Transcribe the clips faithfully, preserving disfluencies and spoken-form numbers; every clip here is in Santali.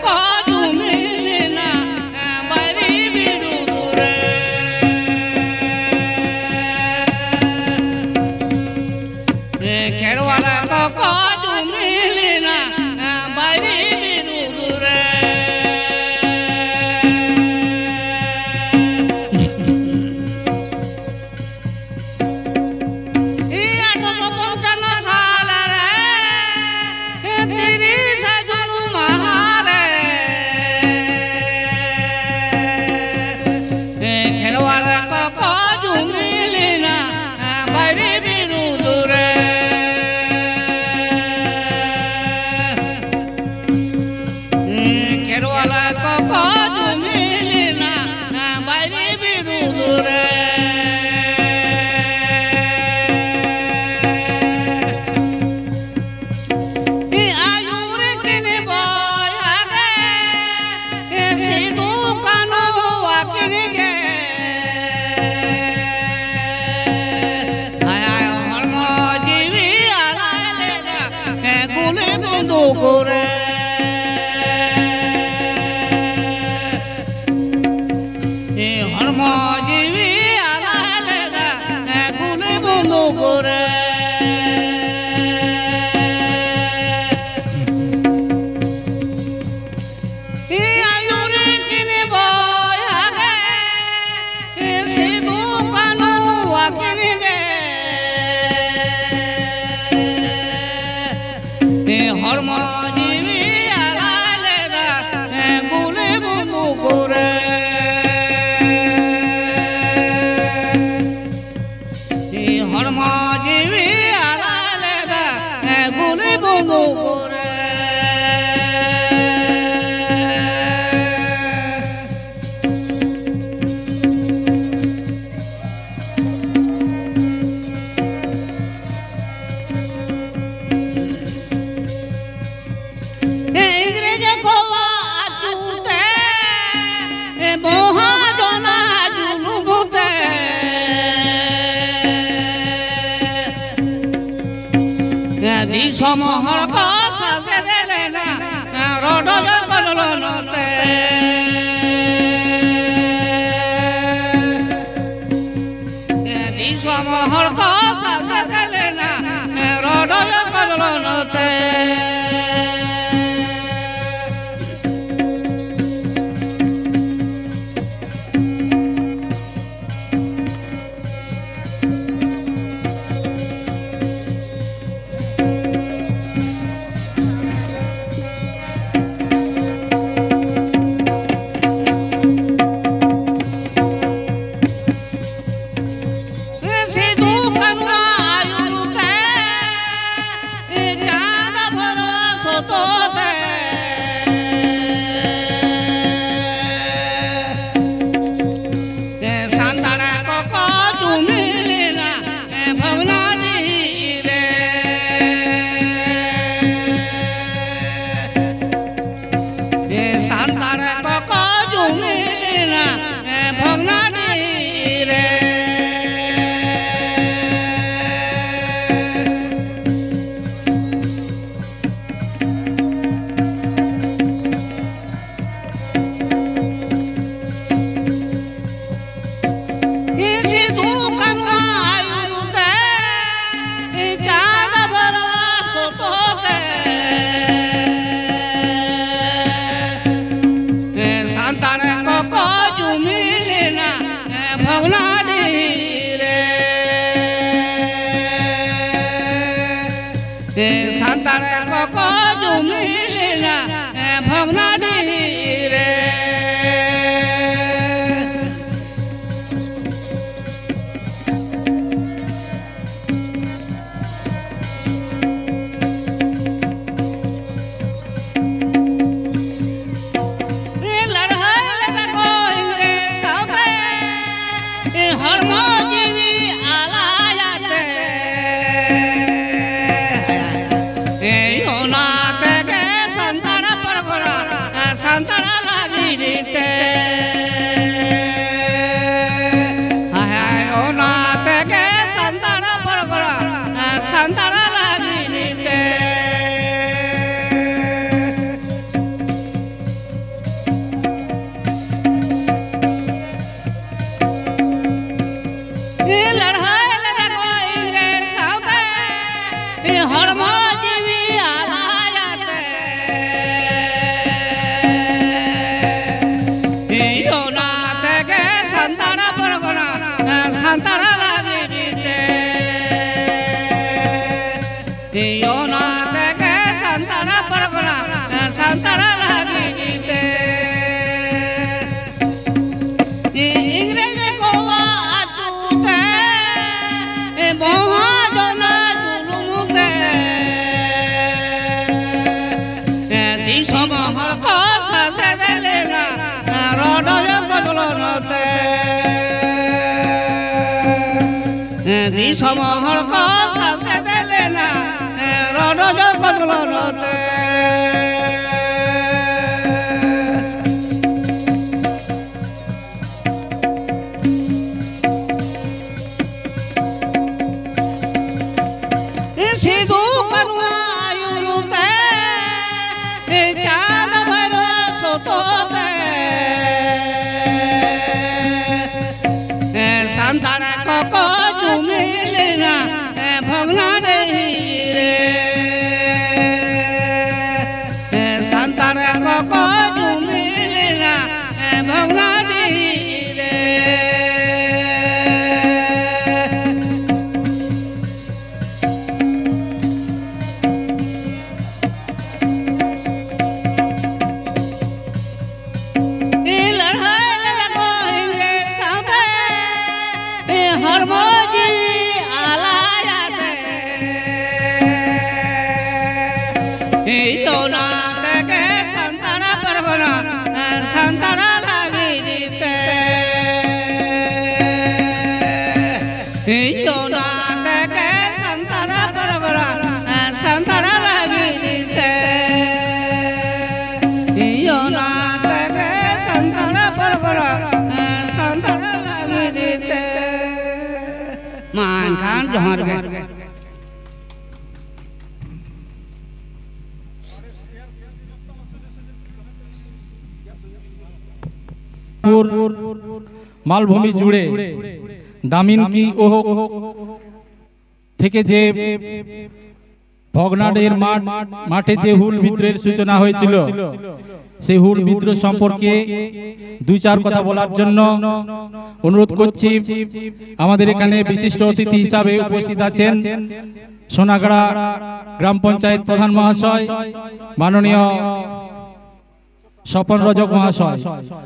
ᱠᱚ ᱡᱩᱢᱤᱞ ᱮᱱᱟ ᱵᱟᱹᱭᱨᱤ ᱵᱤᱨᱩᱫᱷ ᱨᱮ᱾ ᱠᱷᱮᱨᱣᱟᱞ ᱠᱚᱠᱚ ᱡᱩᱢᱤᱞ ᱮᱱᱟ ᱵᱟᱹᱭᱨᱤ ᱵᱤᱨᱩᱫᱷ ᱨᱮ᱾ ᱟᱴᱷᱨᱚᱥᱚ ᱯᱚᱧᱪᱟᱱᱱᱚ ᱥᱟᱞ ᱨᱮ ᱛᱤᱨᱤᱥᱟ ᱡᱩᱱ ᱢᱟᱦᱟ ᱨᱮ ᱠᱷᱮᱨᱣᱟᱞ ᱠᱚᱠᱚ ᱡᱩᱢᱤᱞ ᱮᱱᱟ ᱵᱟᱹᱭᱨᱤ ᱵᱤᱨᱩᱫᱷ ᱨᱮ᱾ ᱠᱷᱮᱨᱣᱟᱞ ᱠᱚᱠᱚ ᱡᱩᱢᱤᱞ ᱮᱱᱟ ᱵᱟᱹᱭᱨᱤ ᱵᱤᱨᱩᱫᱷ ᱨᱮ᱾ ᱟᱹᱭᱩᱨ ᱠᱤᱱ ᱵᱚᱭᱦᱟ ᱜᱮ ᱥᱤᱫᱩ ᱠᱟᱹᱱᱦᱩ ᱟᱹᱠᱤᱱ ᱜᱮ᱾ ᱦᱟᱭ ᱦᱟᱭ ᱦᱚᱲᱢᱚ ᱡᱤᱣᱤ ᱟᱞᱟᱭ ᱞᱮᱫᱟ ᱜᱩᱞᱤ ᱵᱚᱱᱫᱩᱠ ᱨᱮ᱾ ᱦᱚᱲᱢᱚ ᱡᱤᱣᱤ ᱟᱞᱟᱭ ᱞᱮᱫᱟ ᱜᱩᱞᱤ ᱵᱚᱱᱫᱩᱠ ᱨᱮ᱾ ᱟᱹᱭᱩᱨ ᱠᱤᱱ ᱵᱚᱭᱦᱟ ᱜᱮ ᱥᱤᱫᱩ ᱠᱟᱹᱱᱦᱩ ᱟᱹᱠᱤᱱ ᱜᱮ᱾ ᱦᱚᱲᱢᱚ ᱡᱤᱣᱤ ᱟᱞᱟᱭ ᱞᱮᱫᱟ ᱜᱩᱞᱤ ᱵᱚᱱᱫᱩᱠ ᱨᱮ᱾ ᱦᱚᱲᱢᱚ ᱡᱤᱣᱤ ᱟᱞᱟᱭ ᱞᱮᱫᱟ ᱜᱩᱞᱤ ᱵᱚᱱᱫᱩᱠ ᱨᱮ᱾ ᱤᱝᱨᱮᱡᱽ ᱠᱚᱣᱟᱜ ᱟᱹᱪᱩ ᱛᱮ, ᱢᱚᱦᱟᱡᱚᱱᱟᱜ ᱡᱩᱞᱩᱢ ᱛᱮ, ᱫᱤᱥᱚᱢ ᱦᱚᱲ ᱠᱚ ᱥᱟᱥᱮᱛ ᱞᱮᱱᱟ᱾ ᱨᱚᱰᱚᱡ ᱠᱚᱪᱞᱚᱱ ᱛᱮ ᱫᱤᱥᱚᱢ ᱦᱚᱲ ᱠᱚ ᱥᱟᱥᱮᱛ ᱞᱮᱱᱟ ᱨᱚᱰᱚᱡ ᱠᱚᱪᱞᱚᱱ ᱛᱮ᱾ ᱥᱤᱫᱩ ᱠᱟᱹᱱᱩ ᱟᱹᱭᱩᱨ ᱛᱮ ᱪᱟᱸᱫ ᱵᱷᱳᱨ ᱥᱚᱛᱚ ᱛᱮ ᱥᱟᱱᱛᱟᱲ ᱠᱚᱠᱚ ᱡᱩᱢᱤᱫ ᱞᱮᱱᱟ ᱵᱷᱚᱜᱽᱱᱟᱰᱤᱦᱤ ᱨᱮ᱾ ᱥᱟᱱᱛᱟᱲ ᱠᱚᱠᱚ ᱡᱩᱢᱤᱫ ᱞᱮᱱᱟ ᱵᱷᱚᱜᱽᱱᱟᱰᱤᱦᱤ ᱨᱮ᱾ ᱥᱤᱫᱩ ᱠᱟᱹᱱᱩ ᱟᱹᱭᱩᱨ ᱛᱮ ᱪᱟᱸᱫ ᱵᱷᱳᱨ ᱥᱚᱛᱚ ᱛᱮ ᱥᱟᱱᱛᱟᱲ ᱠᱚᱠᱚ ᱡᱩᱢᱤᱫ ᱞᱮᱱᱟ ᱵᱷᱚᱜᱽᱱᱟᱰᱤᱦᱤ ᱨᱮ᱾ ᱥᱟᱱᱛᱟᱲ ᱠᱚᱠᱚ ᱡᱩᱢᱤᱫ ᱞᱮᱱᱟ ᱵᱷᱚᱜᱽᱱᱟᱰᱤᱦᱤ ᱨᱮ᱾ ᱞᱟᱹᱲᱦᱟᱹᱭ ᱞᱮᱫᱟ ᱠᱚ ᱤᱝᱨᱮᱡᱽ ᱥᱟᱶᱛᱮ, ᱦᱚᱲᱢᱚ ᱡᱤᱣᱤ ᱟᱞᱟᱭᱟᱛᱮ᱾ ᱚᱱᱟ ᱛᱮᱜᱮ ᱥᱟᱱᱛᱟᱲ ᱯᱟᱨᱜᱟᱱᱟ, ᱥᱟᱱᱛᱟᱲ ᱞᱟᱹᱜᱤᱫ ᱦᱚᱲᱢᱚ ᱡᱤᱣᱤ ᱟᱞᱟᱭᱟᱛᱮ, ᱚᱱᱟ ᱛᱮᱜᱮ ᱥᱟᱱᱛᱟᱲ ᱯᱟᱨᱜᱟᱱᱟ ᱥᱟᱱᱛᱟᱲ ᱞᱟᱹᱜᱤᱫ ᱛᱮ, ᱚᱱᱟ ᱛᱮᱜᱮ ᱥᱟᱱᱛᱟᱲ ᱯᱟᱨᱜᱟᱱᱟ ᱥᱟᱱᱛᱟᱲ ᱞᱟᱹᱜᱤᱫ ᱛᱮ᱾ ᱤᱝᱨᱮᱡᱽ ᱠᱚᱣᱟᱜ ᱟᱹᱛᱩ ᱛᱮ, ᱢᱚᱦᱟᱡᱚᱱ ᱡᱩᱞᱩᱢ ᱛᱮ, ᱫᱤᱥᱚᱢ ᱦᱚᱲ ᱠᱚ ᱥᱟᱥᱮᱛ ᱞᱮᱱᱟ ᱨᱚᱰᱚᱡ ᱠᱚᱪᱞᱚᱱ ᱛᱮ᱾ ᱫᱤᱥᱚᱢ ᱦᱚᱲ ᱠᱚ ᱥᱟᱥᱮᱛ ᱞᱮᱱᱟ ᱨᱚᱰᱚᱡ ᱠᱚᱪᱞᱚᱱ ᱛᱮ᱾ ᱥᱤᱫᱩ ᱠᱟᱹᱱᱦᱩ ᱟᱹᱭᱩᱨ ᱛᱮ, ᱪᱟᱸᱫ ᱵᱷᱟᱭᱨᱚ ᱥᱚᱛᱚ ᱛᱮ, ᱥᱟᱱᱛᱟᱲ ᱠᱚᱠᱚ ᱡᱩᱢᱤᱫ ᱞᱮᱱᱟ ᱵᱷᱚᱜᱽᱱᱟᱰᱤᱦᱤ ᱨᱮ᱾ ᱥᱟᱱᱛᱟᱲ ᱠᱚᱠᱚ ᱡᱩᱢᱤᱫ ᱞᱮᱱᱟ ᱵᱷᱚᱜᱽᱱᱟᱰᱤᱦᱤ ᱨᱮ᱾ ᱞᱟᱹᱲᱦᱟᱹᱭ ᱞᱮᱫᱟ ᱠᱚ ᱤᱝᱨᱮᱡᱽ ᱥᱟᱶᱛᱮ, ᱦᱚᱲᱢᱚ ᱡᱤᱣᱤ ᱟᱞᱟᱭᱟᱛᱮ᱾ ᱚᱱᱟ ᱛᱮᱜᱮ ᱥᱟᱱᱛᱟᱲ ᱯᱟᱨᱜᱟᱱᱟ ᱥᱟᱱᱛᱟᱲ ᱞᱟᱹᱜᱤᱫ ᱛᱮ᱾ ᱚᱱᱟ ᱛᱮᱜᱮ ᱥᱟᱱᱛᱟᱲ ᱯᱟᱨᱜᱟᱱᱟ ᱥᱟᱱᱛᱟᱲ ᱞᱟᱹᱜᱤᱫ ᱛᱮ᱾ ᱚᱱᱟ ᱛᱮᱜᱮ ᱥᱟᱱᱛᱟᱲ ᱯᱟᱨᱜᱟᱱᱟ ᱥᱟᱱᱛᱟᱲ ᱞᱟᱹᱜᱤᱫ ᱛᱮ᱾ ᱢᱟ ᱮᱱᱠᱷᱟᱱ ᱡᱚᱦᱟᱨ ᱜᱮ᱾ পুর মালভূমি জুড়ে দামিন কি ওহ থেকে যে ভগনাডের মাঠ মাঠে যে হুল বিদ্রোহের সূচনা হয়েছিল, সেই হুল বিদ্রোহ সম্পর্কে দুই চার কথা বলার জন্য অনুরোধ করছি। আমাদের এখানে বিশিষ্ট অতিথি হিসাবে উপস্থিত আছেন সোনাগড়া গ্রাম পঞ্চায়েত প্রধান মহাশয়, মাননীয় স্বপন রজক মহাশয়।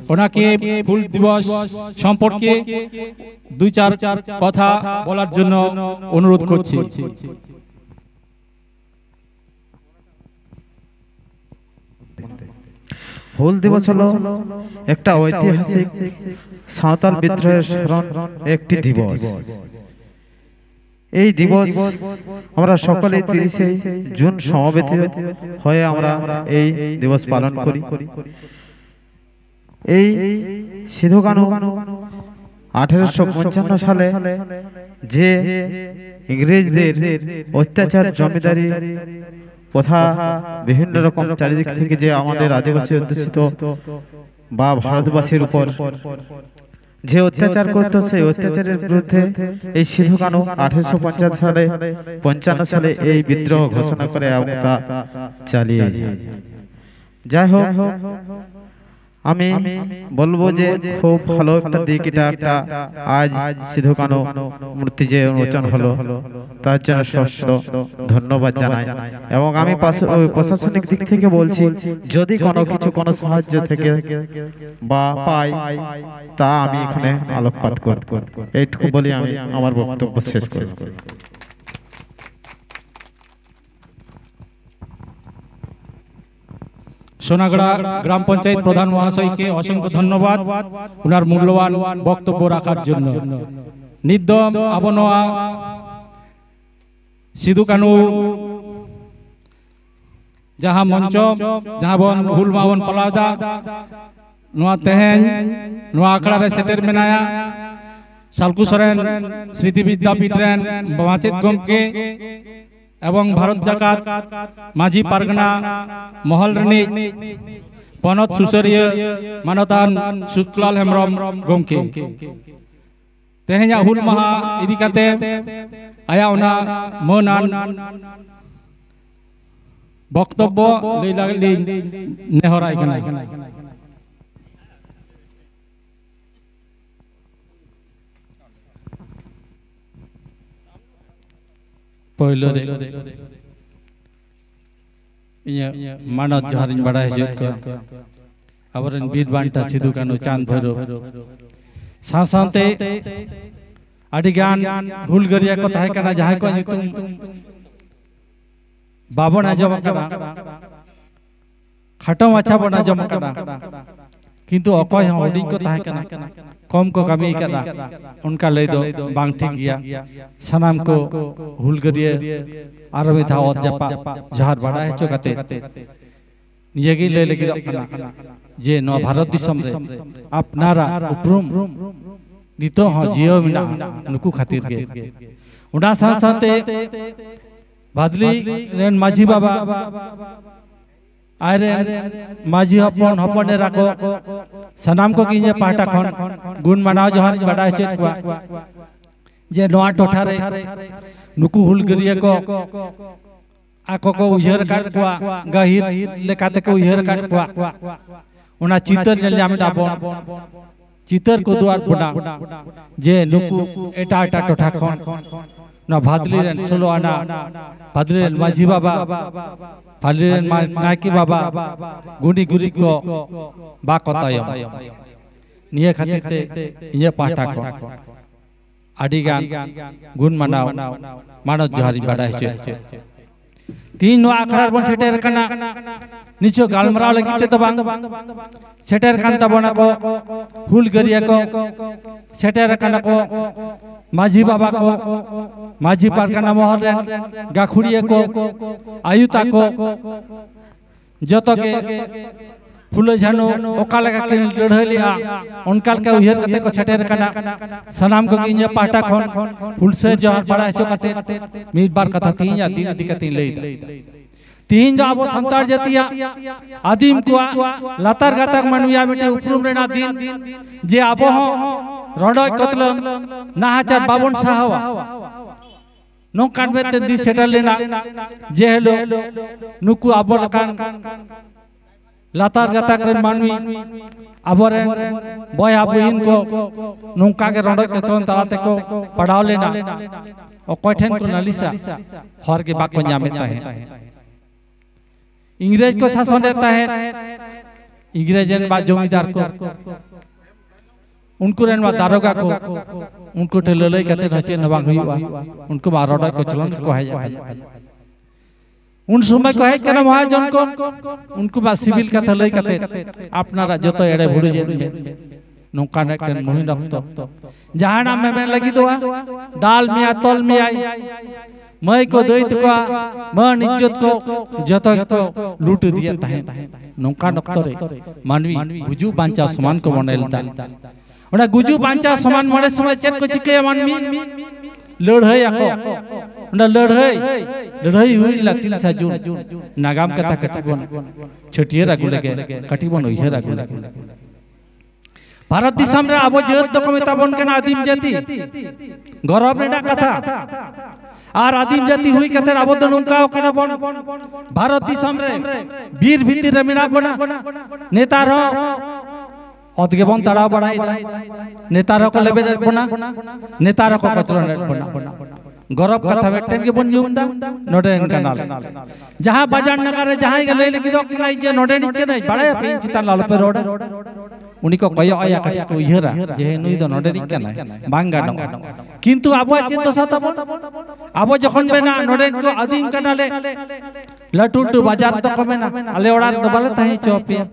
ওনাকে হুল দিবস সম্পর্কে দুই চার কথা বলার জন্য অনুরোধ করছি। হুল দিবস হলো একটা ঐতিহাসিক সাঁওতাল বিদ্রোহের স্মরণ একটি দিবস। এই দিবস আমরা সকলে তিরিশে জুন সমবেত হয়ে আমরা এই দিবস পালন করি। এই সিধু কানু আঠেরোশো পঞ্চান্ন সালে যে ইংরেজদের অত্যাচার, জমিদারি প্রথা, বিভিন্ন রকম চারিদিক থেকে যে আমাদের আদিবাসী অধ্যুষিত বা ভারতবাসীর উপর যে অত্যাচার করত, সেই অত্যাচারের বিরুদ্ধে এই সিধু কানু আঠেরোশো পঞ্চাশ সালে পঞ্চান্ন সালে এই বিদ্রোহ ঘোষণা করে এবং তা চালিয়ে যায়। যাই হোক, আমি বলবো যে খুব ভালো একটা দিক এটা একটা। আজ সিধু কানু মূর্তি যে উন্মোচন হলো, তার জন্য সশ্রদ্ধ ধন্যবাদ জানাই। এবং আমি পাশ- ওই প্রশাসনিক দিক থেকে বলছি, যদি কোনো কিছু কোনো সাহায্য থেকে বা পাই, তা আমি এখানে আলোকপাত করব। এইটুকু বলি আমি আমার বক্তব্য শেষ করব। সোনাগড়া গ্রাম পঞ্চায়েত প্রধান মহাশয়কে অসংখ্য ধন্যবাদ ওনার মূল্যবান বক্তব্য রাখার জন্য। নিতদম ᱟᱵᱚ ᱱᱚᱣᱟ ᱥᱤᱫᱩ ᱠᱟᱹᱱᱦᱩ ᱡᱟᱦᱟᱸ ᱢᱚᱧᱪᱚ, ᱡᱟᱦᱟᱸ ᱵᱚᱱ ᱦᱩᱞ ᱢᱟᱦᱟ ᱵᱚᱱ ᱯᱟᱞᱟᱣ ᱮᱫᱟ, ᱱᱚᱣᱟ ᱛᱮᱦᱮᱧ ᱱᱚᱣᱟ ᱟᱠᱷᱲᱟ ᱨᱮ ᱥᱮᱴᱮᱨ ᱢᱮᱱᱟᱭᱟ ᱥᱟᱞᱠᱩ ᱥᱚᱨᱮᱱ ᱥᱢᱨᱤᱛᱤ ᱵᱤᱫᱽᱫᱟᱯᱤᱴ ᱨᱮᱱ ᱢᱟᱪᱮᱫ ᱜᱚᱢᱠᱮ ᱮᱵᱚᱝ ᱵᱷᱟᱨᱚᱛ ᱡᱟᱠᱟᱛ ᱢᱟᱹᱡᱷᱤ ᱯᱟᱨᱜᱟᱱᱟ ᱢᱚᱦᱚᱞ ᱨᱤᱱᱤᱡ ᱯᱚᱱᱚᱛ ᱥᱩᱥᱟᱹᱨᱤᱭᱟᱹ ᱢᱟᱱᱚᱛᱟᱱ ᱥᱩᱠᱞᱟᱞ ᱦᱮᱢᱵᱨᱚᱢ ᱜᱚᱢᱠᱮ᱾ ᱛᱮᱦᱮᱧᱟᱜ ᱦᱩᱞ ᱢᱟᱦᱟ ᱤᱫᱤ ᱠᱟᱛᱮ ᱟᱭᱟᱜ ᱚᱱᱟ ᱢᱟᱹᱱᱟᱱ ᱵᱚᱠᱛᱚᱵᱵᱚ ᱞᱟᱹᱭ ᱞᱟᱹᱜᱤᱫ ᱞᱤᱧ ᱱᱮᱦᱚᱨᱟᱭ ᱠᱟᱱᱟ᱾ ᱯᱳᱭᱞᱳ ᱨᱮ ᱤᱧᱟᱹᱜ ᱢᱟᱱᱚᱛ ᱡᱚᱦᱟᱨᱤᱧ ᱵᱟᱲᱟᱭ ᱦᱚᱪᱚᱭᱮᱫ ᱠᱚᱣᱟ ᱟᱵᱚᱨᱮᱱ ᱵᱤᱨ ᱵᱟᱱᱴᱟ ᱥᱤᱫᱩ ᱠᱟᱹᱱᱦᱩ ᱪᱟᱸᱫᱽ ᱵᱷᱳᱭᱨᱳᱵ, ᱥᱟᱶ ᱥᱟᱶᱛᱮ ᱟᱹᱰᱤ ᱜᱟᱱ ᱦᱩᱞᱜᱟᱹᱨᱤᱭᱟᱹ ᱠᱚ ᱛᱟᱦᱮᱸ ᱠᱟᱱᱟ, ᱡᱟᱦᱟᱸᱭ ᱠᱚᱣᱟᱜ ᱧᱩᱛᱩᱢ ᱵᱟᱵᱚᱱ ᱟᱸᱡᱚᱢ ᱟᱠᱟᱫᱟ, ᱠᱷᱟᱴᱚ ᱢᱟᱪᱷᱟ ᱵᱚᱱ ᱟᱸᱡᱚᱢ ᱟᱠᱟᱫᱟ, ᱠᱤᱱᱛᱩ ᱚᱠᱚᱭ ᱦᱚᱸ ᱦᱩᱰᱤᱧ ᱠᱚ ᱛᱟᱦᱮᱸ ᱠᱟᱱᱟ, ᱠᱚᱢ ᱠᱚ ᱠᱟᱹᱢᱤ ᱟᱠᱟᱫᱟ, ᱚᱱᱠᱟ ᱞᱟᱹᱭ ᱫᱚ ᱵᱟᱝ ᱴᱷᱤᱠ ᱜᱮᱭᱟ᱾ ᱥᱟᱱᱟᱢ ᱠᱚ ᱦᱩᱞᱜᱟᱹᱨᱤᱭᱟᱹ ᱟᱨ ᱢᱤᱫ ᱫᱷᱟᱣ ᱚᱛ ᱡᱟᱯᱟᱜ ᱡᱚᱦᱟᱨ ᱵᱟᱲᱟᱭ ᱦᱚᱪᱚ ᱠᱟᱛᱮ ᱱᱤᱭᱟᱹ ᱜᱤᱧ ᱞᱟᱹᱭ ᱞᱟᱹᱜᱤᱫᱚᱜ ᱠᱟᱱᱟ ᱡᱮ ᱱᱚᱣᱟ ᱵᱷᱟᱨᱚᱛ ᱫᱤᱥᱚᱢ ᱨᱮ ᱟᱯᱱᱟᱨᱟᱜ ᱩᱯᱨᱩᱢ ᱱᱤᱛᱚᱜ ᱦᱚᱸ ᱡᱤᱭᱟᱹᱣ ᱢᱮᱱᱟᱜᱼᱟ ᱱᱩᱠᱩ ᱠᱷᱟᱹᱛᱤᱨ ᱜᱮ᱾ ᱚᱱᱟ ᱥᱟᱶ ᱥᱟᱶᱛᱮ ᱵᱷᱟᱫᱽᱞᱤ ᱨᱮᱱ ᱢᱟᱹᱡᱷᱤ ᱵᱟᱵᱟ ᱟᱡᱨᱮᱱ ᱢᱟᱹᱡᱷᱤ ᱦᱚᱯᱚᱱ, ᱦᱚᱯᱚᱱ ᱮᱨᱟ ᱠᱚ, ᱥᱟᱱᱟᱢ ᱠᱚᱜᱮ ᱤᱧᱟᱹᱜ ᱯᱟᱦᱴᱟ ᱠᱷᱚᱱ ᱜᱩᱱ ᱢᱟᱱᱟᱣ ᱡᱚᱦᱟᱨ ᱤᱧ ᱵᱟᱰᱟᱭ ᱦᱚᱪᱚᱭᱮᱫ ᱠᱚᱣᱟ ᱡᱮ ᱱᱚᱣᱟ ᱴᱚᱴᱷᱟ ᱨᱮ ᱱᱩᱠᱩ ᱦᱩᱞᱜᱟᱹᱨᱤᱭᱟᱹ ᱠᱚ ᱟᱠᱚ ᱠᱚ ᱩᱭᱦᱟᱹᱨ ᱟᱠᱟᱫ ᱠᱚᱣᱟ, ᱜᱟᱹᱦᱤᱨ ᱞᱮᱠᱟᱛᱮ ᱠᱚ ᱩᱭᱦᱟᱹᱨ ᱟᱠᱟᱫ ᱠᱚᱣᱟ᱾ ᱚᱱᱟ ᱪᱤᱛᱟᱹᱨ ᱧᱮᱞ ᱧᱟᱢ ᱮᱫᱟ ᱵᱚᱱ, ᱪᱤᱛᱟᱹᱨ ᱠᱚ ᱩᱫᱩᱜ ᱟᱫ ᱵᱚᱱᱟ ᱡᱮ ᱱᱩᱠᱩ ᱮᱴᱟᱜ ᱮᱴᱟᱜ ᱴᱚᱴᱷᱟ ᱠᱷᱚᱱ ᱱᱚᱣᱟ ᱵᱷᱟᱫᱽᱞᱤ ᱨᱮᱱ ᱥᱳᱞᱳ ᱟᱱᱟ, ᱵᱷᱟᱫᱽᱞᱤ ᱨᱮᱱ ᱢᱟᱹᱡᱷᱤ ᱵᱟᱵᱟ, ᱵᱷᱟᱫᱽᱞᱤ ᱨᱮᱱ ᱢᱟ-, ᱱᱟᱭᱠᱮ ᱵᱟᱵᱟ, ᱜᱩᱱᱤ ᱜᱩᱨᱤᱵ ᱠᱚ ᱵᱟᱠᱚ ᱛᱟᱭᱚᱢ᱾ ᱱᱤᱭᱟᱹ ᱠᱷᱟᱹᱛᱤᱨ ᱛᱮ ᱤᱧᱟᱹᱜ ᱯᱟᱦᱴᱟ ᱠᱷᱚᱱ ᱟᱹᱰᱤ ᱜᱟᱱ ᱜᱩᱱ ᱢᱟᱱᱟᱣ ᱢᱟᱱᱚᱛ ᱡᱚᱦᱟᱨ ᱤᱧ ᱵᱟᱰᱟᱭ ᱦᱚᱪᱚᱭᱮᱫ ᱠᱚᱣᱟ᱾ ᱛᱤᱦᱤᱧ ᱱᱚᱣᱟ ᱟᱠᱷᱲᱟ ᱨᱮᱵᱚᱱ ᱥᱮᱴᱮᱨ ᱟᱠᱟᱱᱟ, ᱱᱤᱪᱷᱚ ᱜᱟᱞᱢᱟᱨᱟᱣ ᱞᱟᱹᱜᱤᱫ ᱛᱮᱫᱚ ᱵᱟᱝ, ᱥᱮᱴᱮᱨ ᱠᱟᱱ ᱛᱟᱵᱚᱱᱟ ᱠᱚ ᱦᱩᱞᱜᱟᱹᱨᱤᱭᱟᱹ ᱠᱚ, ᱥᱮᱴᱮᱨ ᱟᱠᱟᱱᱟ ᱠᱚ ᱢᱟᱹᱡᱷᱤ ᱵᱟᱵᱟ ᱠᱚ, ᱢᱟᱹᱡᱷᱤ ᱯᱟᱨᱜᱟᱱᱟ ᱢᱚᱦᱚᱞ ᱨᱮᱱ ᱜᱟᱹᱠᱷᱩᱲᱤᱭᱟᱹ ᱠᱚ, ᱟᱭᱩ ᱛᱟᱠᱚ, ᱡᱚᱛᱚ ᱜᱮ ᱯᱷᱩᱞᱳ ᱡᱷᱟᱱᱩ ᱚᱠᱟ ᱞᱮᱠᱟ ᱠᱤᱱ ᱞᱟᱹᱲᱦᱟᱹᱭ ᱞᱮᱜᱼᱟ, ᱚᱱᱠᱟ ᱞᱮᱠᱟ ᱩᱭᱦᱟᱹᱨ ᱠᱟᱛᱮ ᱠᱚ ᱥᱮᱴᱮᱨ ᱟᱠᱟᱱᱟ᱾ ᱥᱟᱱᱟᱢ ᱠᱚᱜᱮ ᱤᱧᱟᱹᱜ ᱯᱟᱦᱴᱟ ᱠᱷᱚᱱ ᱦᱩᱞᱥᱟᱹᱭ ᱡᱚᱦᱟᱨ ᱵᱟᱲᱟᱭ ᱦᱚᱪᱚ ᱠᱟᱛᱮ ᱢᱤᱫ ᱵᱟᱨ ᱠᱟᱛᱷᱟ ᱛᱮᱦᱮᱧᱟᱜ ᱫᱤᱱ ᱤᱫᱤ ᱠᱟᱛᱮᱧ ᱞᱟᱹᱭ ᱮᱫᱟ᱾ ᱛᱮᱦᱮᱧ ᱫᱚ ᱟᱵᱚ ᱥᱟᱱᱛᱟᱲ ᱡᱟᱹᱛᱤᱭᱟᱜ ᱟᱹᱫᱤᱢ ᱠᱚᱣᱟᱜ ᱞᱟᱛᱟᱨ ᱜᱟᱛᱟᱠ ᱢᱟᱹᱱᱢᱤᱭᱟᱜ ᱢᱤᱫᱴᱮᱱ ᱩᱯᱨᱩᱢ ᱨᱮᱱᱟᱜ ᱫᱤᱱ, ᱡᱮ ᱟᱵᱚ ᱦᱚᱸ ᱨᱚᱰᱚᱡ ᱠᱚᱪᱞᱚᱱ ᱱᱟᱦᱟᱪᱟᱨ ᱵᱟᱵᱚᱱ ᱥᱟᱦᱟᱣᱟ᱾ ᱱᱚᱝᱠᱟᱱ ᱢᱤᱫᱴᱮᱱ ᱫᱤᱱ ᱥᱮᱴᱮᱨ ᱞᱮᱱᱟ, ᱡᱮ ᱦᱤᱞᱳᱜ ᱱᱩᱠᱩ ᱟᱵᱚ ᱞᱮᱠᱟᱱ ᱞᱟᱛᱟᱨ ᱜᱟᱛᱟᱠ ᱨᱮᱱ ᱢᱟᱹᱱᱢᱤ, ᱟᱵᱚᱨᱮᱱ ᱵᱚᱭᱦᱟ ᱵᱩᱦᱤᱱ ᱠᱚ ᱱᱚᱝᱠᱟ ᱜᱮ ᱨᱚᱰᱚᱡ ᱠᱚᱪᱞᱚᱱ ᱛᱟᱞᱟ ᱛᱮᱠᱚ ᱯᱟᱲᱟᱣ ᱞᱮᱱᱟ᱾ ᱚᱠᱚᱭ ᱴᱷᱮᱱ ᱠᱚ ᱱᱟᱹᱞᱤᱥᱟ? ᱦᱚᱨ ᱜᱮ ᱵᱟᱠᱚ ᱧᱟᱢᱮᱫ ᱛᱟᱦᱮᱸᱫ᱾ ᱤᱝᱨᱮᱡᱽ ᱠᱚ ᱥᱟᱥᱚᱱᱮᱫ ᱛᱟᱦᱮᱸᱫ, ᱤᱝᱨᱮᱡᱽ ᱨᱮᱱ ᱢᱟ ᱡᱚᱢᱤᱫᱟᱨ ᱠᱚ, ᱩᱱᱠᱩ ᱨᱮᱱ ᱢᱟ ᱫᱟᱨᱚᱜᱟ ᱠᱚ, ᱩᱱᱠᱩ ᱴᱷᱮᱱ ᱞᱟᱹᱞᱟᱹᱭ ᱠᱟᱛᱮ ᱦᱚᱸ ᱪᱮᱫ ᱦᱚᱸ ᱵᱟᱝ ᱦᱩᱭᱩᱜᱼᱟ᱾ ᱩᱱᱠᱩ ᱢᱟ ᱨᱚᱰᱚᱡ ᱠᱚᱪᱞᱚᱱ ᱜᱮᱠᱚ ᱦᱮᱡ ᱟᱠᱟᱱᱟ᱾ ᱩᱱ ᱥᱚᱢᱚᱭ ᱠᱚ ᱦᱮᱡ ᱠᱟᱱᱟ ᱢᱚᱦᱟᱡᱚᱱ ᱠᱚ, ᱩᱱᱠᱩ ᱢᱟ ᱥᱤᱵᱤᱞ ᱠᱟᱛᱷᱟ ᱞᱟᱹᱭ ᱠᱟᱛᱮ ᱟᱯᱱᱟᱨᱟᱜ ᱡᱚᱛᱚ ᱮᱲᱮ ᱵᱷᱩᱲᱩᱡ ᱮᱫ ᱢᱮ᱾ ᱱᱚᱝᱠᱟᱱ ᱮᱠᱴᱮᱱ ᱢᱩᱦᱤᱱ ᱚᱠᱛᱚ ᱡᱟᱦᱟᱱᱟᱜ ᱢᱮᱢᱮᱱ ᱞᱟᱹᱜᱤᱫᱚᱜᱼᱟ, ᱫᱟᱞ ᱢᱮᱭᱟ, ᱛᱚᱞ ᱢᱮᱭᱟᱭ, ᱢᱟᱹᱭ ᱠᱚ ᱫᱟᱹᱭ ᱛᱟᱠᱚᱣᱟ ᱢᱟᱹᱱ ᱤᱡᱽᱡᱚᱛ ᱠᱚ ᱡᱚᱛᱚ ᱜᱮᱠᱚ ᱞᱩᱴ ᱤᱫᱤᱭᱮᱫ ᱛᱟᱦᱮᱸᱫ᱾ ᱱᱚᱝᱠᱟᱱ ᱚᱠᱛᱚ ᱨᱮ ᱢᱟᱹᱱᱢᱤ ᱜᱩᱡᱩᱜ ᱵᱟᱧᱪᱟᱣ ᱥᱚᱢᱟᱱ ᱠᱚ ᱢᱚᱱᱮ ᱞᱮᱫᱟ᱾ ᱚᱱᱟ ᱜᱩᱡᱩᱜ ᱵᱟᱧᱪᱟᱣ ᱥᱚᱢᱟᱱ ᱢᱚᱱᱮ ᱥᱚᱢᱚᱭ ᱪᱮᱫ ᱠᱚ ᱪᱤᱠᱟᱹᱭᱟ ᱢᱟᱹᱱᱢᱤ? ᱞᱟᱹᱲᱦᱟᱹᱭ ᱟᱠᱚ᱾ ᱚᱱᱟ ᱞᱟᱹᱲᱦᱟᱹᱭ, ᱞᱟᱹᱲᱦᱟᱹᱭ ᱦᱩᱭ ᱞᱮᱱᱟ ᱛᱤᱨᱤᱥᱟ ᱡᱩᱱ᱾ ᱱᱟᱜᱟᱢ ᱠᱟᱛᱷᱟ ᱠᱟᱹᱴᱤᱡ ᱵᱚᱱ ᱪᱷᱟᱹᱴᱭᱟᱹᱨ ᱟᱹᱜᱩ ᱞᱮᱜᱮ, ᱠᱟᱹᱴᱤᱡ ᱵᱚᱱ ᱩᱭᱦᱟᱹᱨ ᱟᱹᱜᱩ ᱞᱮᱜᱮ᱾ ᱵᱷᱟᱨᱚᱛ ᱫᱤᱥᱚᱢ ᱨᱮ ᱟᱵᱚ ᱡᱟᱹᱛ ᱫᱚᱠᱚ ᱢᱮᱛᱟ ᱵᱚᱱ ᱠᱟᱱᱟ ᱟᱹᱫᱤᱢ ᱡᱟᱹᱛᱤ᱾ ᱜᱚᱨᱚᱵ ᱨᱮᱱᱟᱜ ᱠᱟᱛᱷᱟ᱾ ᱟᱨ ᱟᱹᱫᱤᱢ ᱡᱟᱹᱛᱤ ᱦᱩᱭ ᱠᱟᱛᱮ ᱟᱵᱚ ᱫᱚ ᱱᱚᱝᱠᱟ ᱠᱟᱱᱟ ᱵᱚᱱ, ᱵᱷᱟᱨᱚᱛ ᱫᱤᱥᱚᱢ ᱨᱮ ᱵᱤᱨ ᱵᱷᱤᱛᱤᱨ ᱨᱮ ᱢᱮᱱᱟᱜ ᱵᱚᱱᱟ᱾ ᱱᱮᱛᱟᱨ ᱦᱚᱸ ᱚᱛ ᱜᱮᱵᱚᱱ ᱛᱟᱲᱟᱣ ᱵᱟᱲᱟᱭᱮᱫᱟ᱾ ᱱᱮᱛᱟᱨ ᱦᱚᱸᱠᱚ ᱞᱮᱵᱮᱫ ᱮᱫ ᱵᱚᱱᱟ, ᱱᱮᱛᱟᱨ ᱦᱚᱸᱠᱚ ᱠᱚᱪᱞᱚᱱ ᱮᱫ ᱵᱚᱱᱟ᱾ ᱜᱚᱨᱚᱵ ᱠᱟᱛᱷᱟ ᱢᱤᱫᱴᱮᱱ ᱜᱮᱵᱚᱱ ᱧᱩᱢ ᱮᱫᱟ, ᱱᱚᱰᱮ ᱨᱮᱱ ᱠᱟᱱᱟᱞᱮ᱾ ᱡᱟᱦᱟᱸ ᱵᱟᱡᱟᱨ ᱱᱟᱜᱟᱨ ᱨᱮ ᱡᱟᱦᱟᱸᱭ ᱜᱮ ᱞᱟᱹᱭ ᱞᱟᱹᱜᱤᱫᱚᱜ ᱠᱟᱱᱟᱭ ᱡᱮ ᱱᱚᱰᱮ ᱨᱤᱱᱤᱡ ᱠᱟᱱᱟᱭ, ᱵᱟᱲᱟᱭᱟᱯᱮ ᱤᱧ ᱪᱮᱛᱟᱱ ᱞᱮ ᱟᱞᱚᱯᱮ ᱨᱚᱲᱟ᱾ ᱩᱱᱤ ᱠᱚ ᱠᱚᱭᱚᱜ ᱟᱭᱟ, ᱠᱟᱹᱴᱤᱡ ᱠᱚ ᱩᱭᱦᱟᱹᱨᱟ ᱡᱮ ᱦᱮᱸ, ᱱᱩᱭ ᱫᱚ ᱱᱚᱰᱮ ᱨᱤᱱᱤᱡ ᱠᱟᱱᱟᱭ, ᱵᱟᱝ ᱜᱟᱱᱚᱜᱼᱟ᱾ ᱠᱤᱱᱛᱩ ᱟᱵᱚᱣᱟᱜ ᱪᱮᱫ ᱫᱚᱥᱟ ᱛᱟᱵᱚᱱ? ᱟᱵᱚ ᱡᱚᱠᱷᱚᱱ ᱢᱮᱱᱟ ᱱᱚᱰᱮ ᱠᱚ ᱟᱹᱫᱤᱢ ᱠᱟᱱᱟᱞᱮ, ᱞᱟᱹᱴᱩ ᱞᱟᱹᱴᱩ ᱵᱟᱡᱟᱨ ᱫᱚᱠᱚ ᱢᱮᱱᱟ, ᱟᱞᱮ ᱚᱲᱟᱜ ᱨᱮᱫᱚ ᱵᱟᱞᱮ ᱛᱟᱦᱮᱸ ᱦᱚᱪᱚ ᱟᱯᱮᱭᱟ,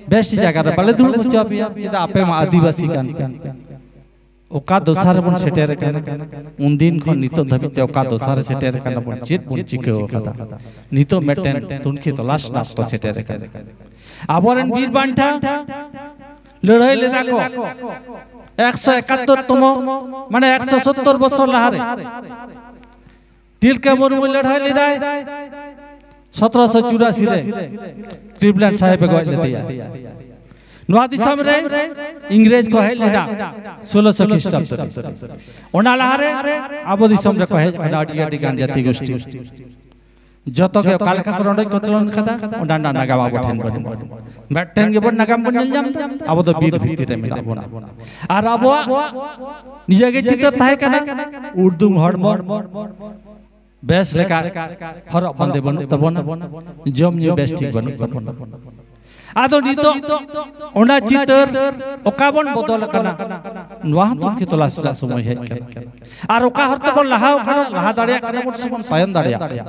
ᱵᱮᱥ ᱡᱟᱭᱜᱟ ᱨᱮ ᱵᱟᱞᱮ ᱫᱩᱲᱩᱵ ᱦᱚᱪᱚ ᱟᱯᱮᱭᱟ, ᱪᱮᱫᱟᱜ ᱟᱯᱮ ᱢᱟ ᱟᱹᱫᱤᱵᱟᱹᱥᱤ ᱠᱟᱱ ᱯᱮ᱾ ᱚᱠᱟ ᱫᱚᱥᱟ ᱨᱮᱵᱚᱱ ᱥᱮᱴᱮᱨ ᱟᱠᱟᱱᱟ? ᱩᱱᱫᱤᱱ ᱠᱷᱚᱱ ᱱᱤᱛᱚᱜ ᱫᱷᱟᱹᱵᱤᱡ ᱛᱮ ᱚᱠᱟ ᱫᱚᱥᱟ ᱨᱮ ᱥᱮᱴᱮᱨ ᱟᱠᱟᱱᱟ ᱵᱚᱱ? ᱪᱮᱫ ᱵᱚᱱ ᱪᱤᱠᱟᱹ ᱟᱠᱟᱫᱟ? ᱱᱤᱛᱚᱜ ᱢᱤᱫᱴᱮᱱ ᱛᱩᱱᱠᱷᱤ ᱛᱚᱞᱟᱥ ᱨᱮᱱᱟᱜ ᱚᱠᱛᱚ ᱥᱮᱴᱮᱨ ᱟᱠᱟᱱᱟ᱾ ᱟᱵᱚᱨᱮᱱ ᱵᱤᱨ ᱵᱟᱱᱴᱟ ᱞᱟᱹᱲᱦᱟᱹᱭ ᱞᱮᱫᱟ ᱠᱚ ᱮᱠᱥᱚ ᱮᱠᱟᱛᱛᱳᱨ ᱛᱚᱢᱚ, ᱢᱟᱱᱮ ᱮᱠᱥᱚ ᱥᱚᱛᱛᱚᱨ ᱵᱚᱪᱷᱚᱨ ᱞᱟᱦᱟᱨᱮ᱾ ᱛᱤᱞᱠᱟᱹ ᱢᱩᱨᱢᱩ ᱞᱟᱹᱲᱦᱟᱹᱭ ᱞᱮᱫᱟᱭ ᱥᱚᱛᱨᱚᱥᱚ ᱪᱩᱨᱟᱥᱤ ᱨᱮ ᱠᱞᱤᱵᱞᱮᱱᱰ ᱥᱟᱦᱮᱵ ᱮ ᱜᱚᱡ ᱞᱮᱫᱮᱭᱟ᱾ ᱱᱚᱣᱟ ᱫᱤᱥᱚᱢ ᱨᱮ ᱤᱝᱨᱮᱡᱽ ᱠᱚ ᱦᱮᱡ ᱞᱮᱱᱟ ᱥᱳᱞᱳᱥᱚ ᱠᱷᱨᱤᱥᱴᱟᱵᱫᱚ ᱨᱮ᱾ ᱚᱱᱟ ᱞᱟᱦᱟᱨᱮ ᱟᱵᱚ ᱫᱤᱥᱚᱢ ᱨᱮᱠᱚ ᱦᱮᱡ ᱟᱠᱟᱱᱟ ᱟᱹᱰᱤ ᱟᱹᱰᱤ ᱜᱟᱱ ᱡᱟᱹᱛᱤ ᱜᱳᱥᱴᱤ᱾ ᱡᱚᱛᱚ ᱜᱮ ᱚᱠᱟ ᱞᱮᱠᱟ ᱠᱚ ᱨᱚᱰᱚᱡ ᱠᱚᱪᱞᱚᱱ ᱠᱟᱫᱟ, ᱚᱱᱟ ᱨᱮᱱᱟᱜ ᱱᱟᱜᱟᱢ ᱟᱵᱚ ᱴᱷᱮᱱ ᱵᱟᱹᱱᱩᱜᱼᱟ᱾ ᱢᱤᱫᱴᱮᱱ ᱜᱮᱵᱚᱱ ᱱᱟᱜᱟᱢ ᱵᱚᱱ ᱧᱮᱞ ᱧᱟᱢ ᱮᱫᱟ, ᱟᱵᱚ ᱫᱚ ᱵᱤᱨ ᱵᱷᱤᱛᱤᱨ ᱨᱮ ᱢᱮᱱᱟᱜ ᱵᱚᱱᱟ᱾ ᱟᱨ ᱟᱵᱚᱣᱟᱜ ᱱᱤᱡᱮ ᱜᱮ ᱪᱤᱛᱟᱹᱨ ᱛᱟᱦᱮᱸ ᱠᱟᱱᱟ, ᱩᱨᱫᱩᱢ ᱦᱚᱲᱢᱚ, ᱵᱮᱥ ᱞᱮᱠᱟ ᱦᱚᱨᱚᱜ ᱵᱟᱸᱫᱮ ᱵᱟᱹᱱᱩᱜ ᱛᱟᱵᱚᱱᱟ, ᱡᱚᱢ ᱧᱩ ᱵᱮᱥ ᱴᱷᱤᱠ ᱵᱟᱹᱱᱩᱜ ᱛᱟᱵᱚᱱᱟ᱾ ᱟᱫᱚ ᱱᱤᱛᱚᱜ ᱚᱱᱟ ᱪᱤᱛᱟᱹᱨ ᱚᱠᱟ ᱵᱚᱱ ᱵᱚᱫᱚᱞ ᱟᱠᱟᱱᱟ, ᱱᱚᱣᱟ ᱦᱚᱸ ᱛᱩᱱᱠᱷᱤ ᱛᱚᱞᱟᱥ ᱨᱮᱱᱟᱜ ᱥᱚᱢᱚᱭ ᱦᱮᱡ ᱠᱟᱱᱟ᱾ ᱟᱨ ᱚᱠᱟ ᱦᱚᱨ ᱛᱮᱵᱚᱱ ᱞᱟᱦᱟ ᱟᱠᱟᱱᱟ, ᱞᱟᱦᱟ ᱫᱟᱲᱮᱭᱟᱜ ᱠᱟᱱᱟ ᱵᱚᱱ ᱥᱮᱵᱚᱱ ᱛᱟᱭᱚᱢ ᱫᱟᱲᱮᱭᱟᱜ ᱠᱟᱱᱟ?